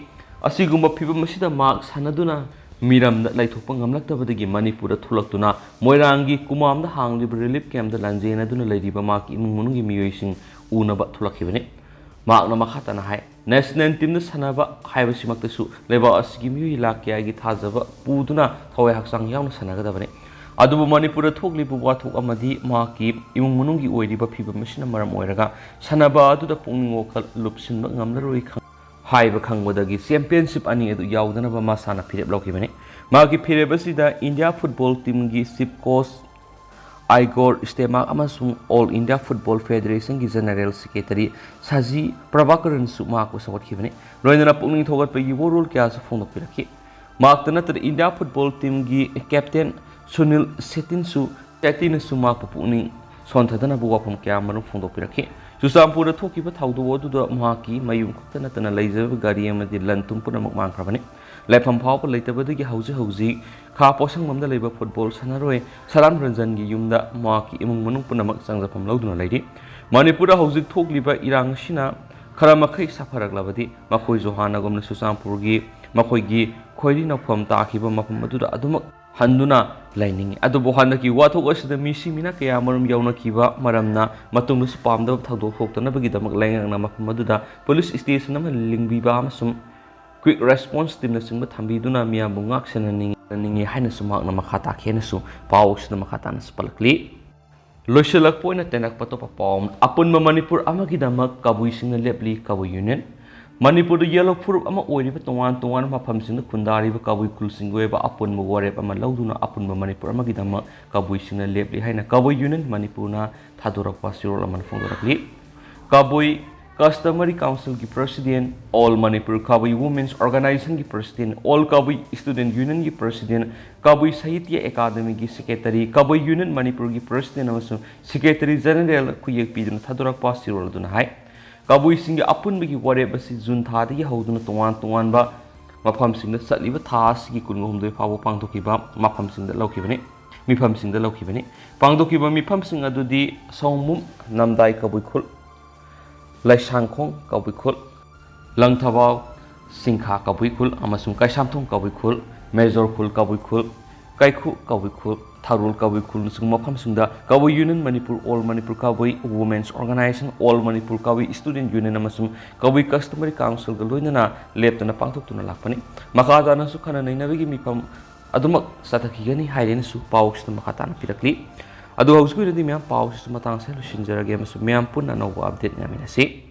ꯑꯁꯤꯒꯨꯝꯕ ꯐꯤꯚꯝ ꯑꯁꯤꯗ ꯃꯍꯥꯛ ꯁꯥꯟꯅꯗꯨꯅ ꯃꯤꯔꯝꯗ ꯂꯩꯊꯣꯛꯄ ꯉꯝꯂꯛꯇꯕꯗꯒꯤ ꯃꯅꯤꯄꯨꯔꯗ ꯊꯣꯛꯂꯛꯇꯨꯅ ꯃꯣꯏꯔꯥꯡꯒꯤ ꯀꯨꯃꯥꯝꯗ ꯍꯥꯡꯂꯤꯕ ꯔꯤꯂꯤꯐ ꯀꯦꯝꯞꯇ ꯂꯥꯟꯖꯦꯟꯅꯗꯨꯅ ꯂꯩꯔꯤꯕ ꯃꯍꯥꯛꯀꯤ ꯏꯃꯨꯡ ꯃꯅꯨꯡꯒꯤ ꯃꯤꯑꯣꯏꯁꯤꯡ ꯎꯅꯕ ꯊꯣꯛꯂꯛꯈꯤꯕꯅꯤ꯫ ꯃꯍꯥꯛꯅ ꯃꯈꯥ ꯇꯥꯅ ꯍꯥꯏ, ꯅꯦꯁꯅꯦꯜ ꯇꯤꯝꯗ ꯁꯥꯟꯅꯕ ꯍꯥꯏꯕꯁꯤꯃꯛꯇꯁꯨ ꯂꯩꯕꯥꯛ ꯑꯁꯤꯒꯤ ꯃꯤꯑꯣꯏ ꯂꯥꯈ ꯀꯌꯥꯒꯤ ꯊꯥꯖꯕ ꯄꯨꯗꯨꯅ ꯊꯋꯥꯏ ꯍꯛꯆꯥꯡ ꯌꯥꯎꯅ ꯁꯥꯟꯅꯒꯗꯕꯅꯤ꯫ ꯑꯗꯨꯕꯨ ꯃꯅꯤꯄꯨꯔꯗ ꯊꯣꯛꯂꯤꯕ ꯋꯥꯊꯣꯛ ꯑꯃꯗꯤ ꯃꯍꯥꯛꯀꯤ ꯏꯃꯨꯡ ꯃꯅꯨꯡꯒꯤ ꯑꯣꯏꯔꯤꯕ ꯐꯤꯕꯝ ꯑꯁꯤꯅ ꯃꯔꯝ ꯑꯣꯏꯔꯒ ꯁꯥꯟꯅꯕ ꯑꯗꯨꯗ ꯄꯨꯛꯅꯤꯡ ꯋꯥꯈꯜ ꯂꯨꯞꯁꯤꯟꯕ ꯉꯝꯂꯔꯣꯏ ꯈꯪ-, ꯍꯥꯏꯕ ꯈꯪꯕꯗꯒꯤ ꯆꯦꯝꯄꯤꯌꯟꯁꯤꯞ ꯑꯅꯤ ꯑꯗꯨ ꯌꯥꯎꯗꯅꯕ ꯃꯁꯥꯅ ꯐꯤꯔꯦꯞ ꯂꯧꯈꯤꯕꯅꯤ꯫ ꯃꯍꯥꯛꯀꯤ ꯐꯤꯔꯦꯞ ꯑꯁꯤꯗ ꯏꯟꯗꯤꯌꯥ ꯐꯨꯠꯕꯣꯜ ꯇꯤꯝꯒꯤ ꯆꯤꯐ ꯀꯣꯆ ꯑꯥꯏꯒꯣꯔ ꯏꯁꯇꯦꯃꯥꯛ ꯑꯃꯁꯨꯡ ꯑꯣꯜ ꯏꯟꯗꯤꯌꯥ ꯐꯨꯠꯕꯣꯜ ꯐꯦꯗꯔꯦꯁꯟꯒꯤ ꯖꯦꯅꯔꯦꯜ ꯁꯦꯀ꯭ꯔꯦꯇꯔꯤ ꯁꯥꯖꯤ ꯄ꯭ꯔꯚꯥꯀꯔꯟꯁꯨ ꯃꯍꯥꯛꯄꯨ ꯁꯧꯒꯠꯈꯤꯕꯅꯤ꯫ ꯂꯣꯏꯅꯅ ꯄꯨꯛꯅꯤꯡ ꯊꯧꯒꯠꯄꯒꯤ ꯋꯥꯔꯣꯜ ꯀꯌꯥꯁꯨ ꯐꯣꯡꯗꯣꯛꯄꯤꯔꯛꯈꯤ꯫ ꯃꯍꯥꯛꯇ ꯅꯠꯇꯅ ꯏꯟꯗꯤꯌꯥ ꯐꯨꯠꯕꯣꯜ ꯇꯤꯝꯒꯤ ꯀꯦꯞꯇꯦꯟ ꯁꯨꯅꯤꯜ ꯁꯦꯇꯤꯟꯁꯨ, ꯁꯦꯇꯤꯅꯁꯨ ꯃꯍꯥꯛꯄꯨ ꯄꯨꯛꯅꯤꯡ ꯁꯣꯟꯊꯗꯅꯕ ꯋꯥꯐꯝ ꯀꯌꯥ ꯑꯃꯔꯣꯝ ꯐꯣꯡꯗꯣꯛꯄꯤꯔꯛꯈꯤ꯫ ꯆꯨꯔꯆꯥꯟꯄꯨꯔꯗ ꯊꯣꯛꯈꯤꯕ ꯊꯧꯗꯣꯛ ꯑꯗꯨꯗ ꯃꯍꯥꯛꯀꯤ ꯃꯌꯨꯝ ꯈꯛꯇ ꯅꯠꯇꯅ ꯂꯩꯖꯔꯤꯕ ꯒꯥꯔꯤ ꯑꯃꯗꯤ ꯂꯟ ꯊꯨꯝ ꯄꯨꯝꯅꯃꯛ ꯃꯥꯡꯈ꯭ꯔꯕꯅꯤ꯫ ꯂꯩꯐꯝ ꯐꯥꯎꯕ ꯂꯩꯇꯕꯗꯒꯤ ꯍꯧꯖꯤꯛ ꯍꯧꯖꯤꯛ ꯈꯥ ꯄꯣꯠꯁꯪꯕꯝꯗ ꯂꯩꯕ ꯐꯨꯠꯕꯣꯜ ꯁꯥꯟꯅꯔꯣꯏ ꯁꯂꯥꯝ ꯔꯟꯖꯟꯒꯤ ꯌꯨꯝꯗ ꯃꯍꯥꯛꯀꯤ ꯏꯃꯨꯡ ꯃꯅꯨꯡ ꯄꯨꯝꯅꯃꯛ ꯆꯪꯖꯐꯝ ꯂꯧꯗꯨꯅ ꯂꯩꯔꯤ꯫ ꯃꯅꯤꯄꯨꯔꯗ ꯍꯧꯖꯤꯛ ꯊꯣꯛꯂꯤꯕ ꯏꯔꯥꯡ ꯑꯁꯤꯅ ꯈꯔ ꯃꯈꯩ ꯁꯥꯐꯔꯛꯂꯕꯗꯤ ꯃꯈꯣꯏꯁꯨ ꯍꯥꯟꯅꯒꯨꯝꯅ ꯆꯨꯔꯆꯥꯟꯄꯨꯔꯒꯤ ꯃꯈꯣꯏꯒꯤ ꯈꯣꯏꯔꯤ ꯅꯧꯐꯝ ꯇꯥꯈꯤꯕ ꯃꯐꯝ ꯑꯗꯨꯗ ꯑꯗꯨꯃꯛ ꯍꯟꯗꯨꯅ ꯂꯩꯅꯤꯡꯏ꯫ ꯑꯗꯨꯕꯨ ꯍꯟꯗꯛꯀꯤ ꯋꯥꯊꯣꯛ ꯑꯁꯤꯗ ꯃꯤꯁꯤ ꯃꯤꯅ ꯀꯌꯥ ꯑꯃꯔꯣꯝ ꯌꯥꯎꯅꯈꯤꯕ ꯃꯔꯝꯅ ꯃꯇꯨꯡꯗꯁꯨ ꯄꯥꯝꯗꯕ ꯊꯧꯗꯣꯛ ꯊꯣꯛꯇꯅꯕꯒꯤꯗꯃꯛ ꯂꯩꯉꯥꯛꯅ ꯃꯐꯝ ꯑꯗꯨꯗ ꯄꯨꯂꯤꯁ ꯁ꯭ꯇꯦꯁꯟ ꯑꯃ ꯂꯤꯡꯕꯤꯕ ꯑꯃꯁꯨꯡ ꯀ꯭ꯋꯤꯛ ꯔꯦꯁꯄꯣꯟꯁ ꯇꯤꯝꯅꯁꯤꯡꯕ ꯊꯝꯕꯤꯗꯨꯅ ꯃꯤꯌꯥꯝꯕꯨ ꯉꯥꯛ ꯁꯦꯟꯅꯅꯤꯡꯉꯤ ꯍꯥꯏꯅꯁꯨ ꯃꯍꯥꯛꯅ ꯃꯈꯥ ꯇꯥꯈꯤ ꯍꯥꯏꯅꯁꯨ ꯄꯥꯎ ꯑꯁꯤꯗ ꯃꯈꯥ ꯇꯥꯅꯁꯨ ꯄꯜꯂꯛꯂꯤ꯫ ꯂꯣꯏꯁꯤꯜꯂꯛꯄ ꯑꯣꯏꯅ ꯇꯦꯟꯔꯛꯄ ꯑꯇꯣꯞꯄ ꯄꯥꯎ ꯑꯃꯅ, ꯑꯄꯨꯟꯕ ꯃꯅꯤꯄꯨꯔ ꯑꯃꯒꯤꯗꯃꯛ ꯀꯕꯨꯏꯁꯤꯡꯅ ꯂꯦꯞꯂꯤ ꯀꯕꯨꯏ ꯌꯨꯅꯤꯌꯟ꯫ ꯃꯅꯤꯄꯨꯔꯗ ꯌꯦꯜꯍꯧ ꯐꯨꯔꯨꯞ ꯑꯃ ꯑꯣꯏꯔꯤꯕ ꯇꯣꯉꯥꯟ ꯇꯣꯉꯥꯟꯕ ꯃꯐꯝꯁꯤꯡꯗ ꯈꯨꯟꯗꯥꯔꯤꯕ ꯀꯕꯨꯏ ꯈꯨꯜꯁꯤꯡꯒꯤ ꯑꯣꯏꯕ ꯑꯄꯨꯟꯕ ꯋꯥꯔꯦꯞ ꯑꯃ ꯂꯧꯗꯨꯅ ꯑꯄꯨꯟꯕ ꯃꯅꯤꯄꯨꯔ ꯑꯃꯒꯤꯗꯃꯛ ꯀꯕꯨꯏꯁꯤꯡꯅ ꯂꯦꯞꯂꯤ ꯍꯥꯏꯅ ꯀꯕꯨꯏ ꯌꯨꯅꯤꯌꯟ ꯃꯅꯤꯄꯨꯔꯅ ꯊꯥꯗꯣꯔꯛꯄ ꯆꯦꯔꯣꯜ ꯑꯃꯅ ꯐꯣꯡꯗꯣꯔꯛꯂꯤ꯫ ꯀꯕꯨꯏ ꯀꯁꯇꯃꯔꯤ ꯀꯥꯎꯟꯁꯤꯜꯒꯤ ꯄ꯭ꯔꯁꯤꯗꯦꯟ, ꯑꯣꯜ ꯃꯅꯤꯄꯨꯔ ꯀꯕꯨꯏ ꯋꯨꯃꯦꯟꯁ ꯑꯣꯔꯒꯅꯥꯏꯖꯦꯁꯟꯒꯤ ꯄ꯭ꯔꯁꯤꯗꯦꯟ, ꯑꯣꯜ ꯀꯕꯨꯏ ꯁ꯭ꯇꯨꯗꯦꯟ ꯌꯨꯅꯤꯌꯟꯒꯤ ꯄ꯭ꯔꯁꯤꯗꯦꯟ, ꯀꯕꯨꯏ ꯁꯥꯍꯤꯇ꯭ꯌ ꯑꯦꯀꯥꯗꯃꯤꯒꯤ ꯁꯦꯀ꯭ꯔꯦꯇꯔꯤ, ꯀꯕꯨꯏ ꯌꯨꯅꯤꯌꯟ ꯃꯅꯤꯄꯨꯔꯒꯤ ꯄ꯭ꯔꯁꯤꯗꯦꯟ ꯑꯃꯁꯨꯡ ꯁꯦꯀ꯭ꯔꯦꯇꯔꯤ ꯖꯦꯅꯔꯦꯜ ꯈꯨꯌꯦꯛ ꯄꯤꯗꯨꯅ ꯊꯥꯗꯣꯔꯛꯄ ꯆꯦꯔꯣꯜ ꯑꯗꯨꯅ ꯍꯥꯏ, ꯀꯕꯨꯏꯁꯤꯡꯒꯤ ꯑꯄꯨꯟꯕꯒꯤ ꯋꯥꯔꯦꯞ ꯑꯁꯤ ꯖꯨꯟ ꯊꯥꯗꯒꯤ ꯍꯧꯗꯨꯅ ꯇꯣꯉꯥꯟ ꯇꯣꯉꯥꯟꯕ ꯃꯐꯝꯁꯤꯡꯗ ꯆꯠꯂꯤꯕ ꯊꯥ ꯑꯁꯤꯒꯤ ꯀꯨꯟꯍꯨꯝꯗꯣꯏ ꯐꯥꯎꯕ ꯄꯥꯡꯊꯣꯛꯈꯤꯕ ꯃꯐꯝꯁꯤꯡꯗ ꯂꯧꯈꯤꯕꯅꯤ, ꯃꯤꯐꯝꯁꯤꯡꯗ ꯂꯧꯈꯤꯕꯅꯤ꯫ ꯄꯥꯡꯊꯣꯛꯈꯤꯕ ꯃꯤꯐꯝꯁꯤꯡ ꯑꯗꯨꯗꯤ ꯁꯑꯣꯝꯕꯨꯡ, ꯅꯝꯗꯥꯏ ꯀꯕꯨꯏ ꯈꯨꯜ, ꯂꯩꯁꯥꯡꯈꯣꯡ ꯀꯕꯨꯏ ꯈꯨꯜ, ꯂꯪꯊꯕꯥꯜ, ꯁꯤꯡꯈꯥ ꯀꯕꯨꯏ ꯈꯨꯜ ꯑꯃꯁꯨꯡ ꯀꯩꯁꯥꯝꯊꯣꯡ ꯀꯕꯨꯏ ꯈꯨꯜ, ꯃꯦꯖꯣꯔ ꯈꯨꯜ ꯀꯕꯨꯏ ꯈꯨꯜ, ꯀꯩꯈꯨ ꯀꯕꯨꯏ ꯈꯨꯜ, ꯊꯔꯨꯜ ꯀꯕꯨꯏ ꯈꯨꯜꯅꯆꯤꯡꯕ ꯃꯐꯝꯁꯤꯡꯗ ꯀꯕꯨꯏ ꯌꯨꯅꯤꯌꯟ ꯃꯅꯤꯄꯨꯔ, ꯑꯣꯜ ꯃꯅꯤꯄꯨꯔ ꯀꯕꯨꯏ ꯋꯨꯃꯦꯟꯁ ꯑꯣꯔꯒꯅꯥꯏꯖꯦꯁꯟ, ꯑꯣꯜ ꯃꯅꯤꯄꯨꯔ ꯀꯕꯨꯏ ꯁ꯭ꯇꯨꯗꯦꯟꯠ ꯌꯨꯅꯤꯌꯟ ꯑꯃꯁꯨꯡ ꯀꯕꯨꯏ ꯀꯁꯇꯃꯔꯤ ꯀꯥꯎꯟꯁꯤꯜꯒ ꯂꯣꯏꯅꯅ ꯂꯦꯞꯇꯅ ꯄꯥꯡꯊꯣꯛꯇꯨꯅ ꯂꯥꯛꯄꯅꯤ꯫ ꯃꯈꯥ ꯇꯥꯅꯁꯨ ꯈꯟꯅ ꯅꯩꯅꯕꯒꯤ ꯃꯤꯐꯝ ꯑꯗꯨꯃꯛ ꯆꯠꯊꯈꯤꯒꯅꯤ ꯍꯥꯏꯔꯦꯅꯁꯨ ꯄꯥꯎꯁꯤꯗ ꯃꯈꯥ ꯇꯥꯅ ꯄꯤꯔꯛꯂꯤ꯫ ꯑꯗꯨ ꯍꯧꯖꯤꯛꯀꯤ ꯑꯣꯏꯅꯗꯤ ꯃꯌꯥꯝ ꯄꯥꯎꯁꯤꯁꯨ ꯃꯇꯥꯡꯁꯤꯗ ꯂꯣꯏꯁꯤꯟꯖꯔꯒꯦ ꯑꯃꯁꯨꯡ ꯃꯌꯥꯝ ꯄꯨꯟꯅ ꯑꯅꯧꯕ ꯑꯞꯗꯦꯠ ꯉꯥꯏꯃꯤꯟꯅꯁꯤ꯫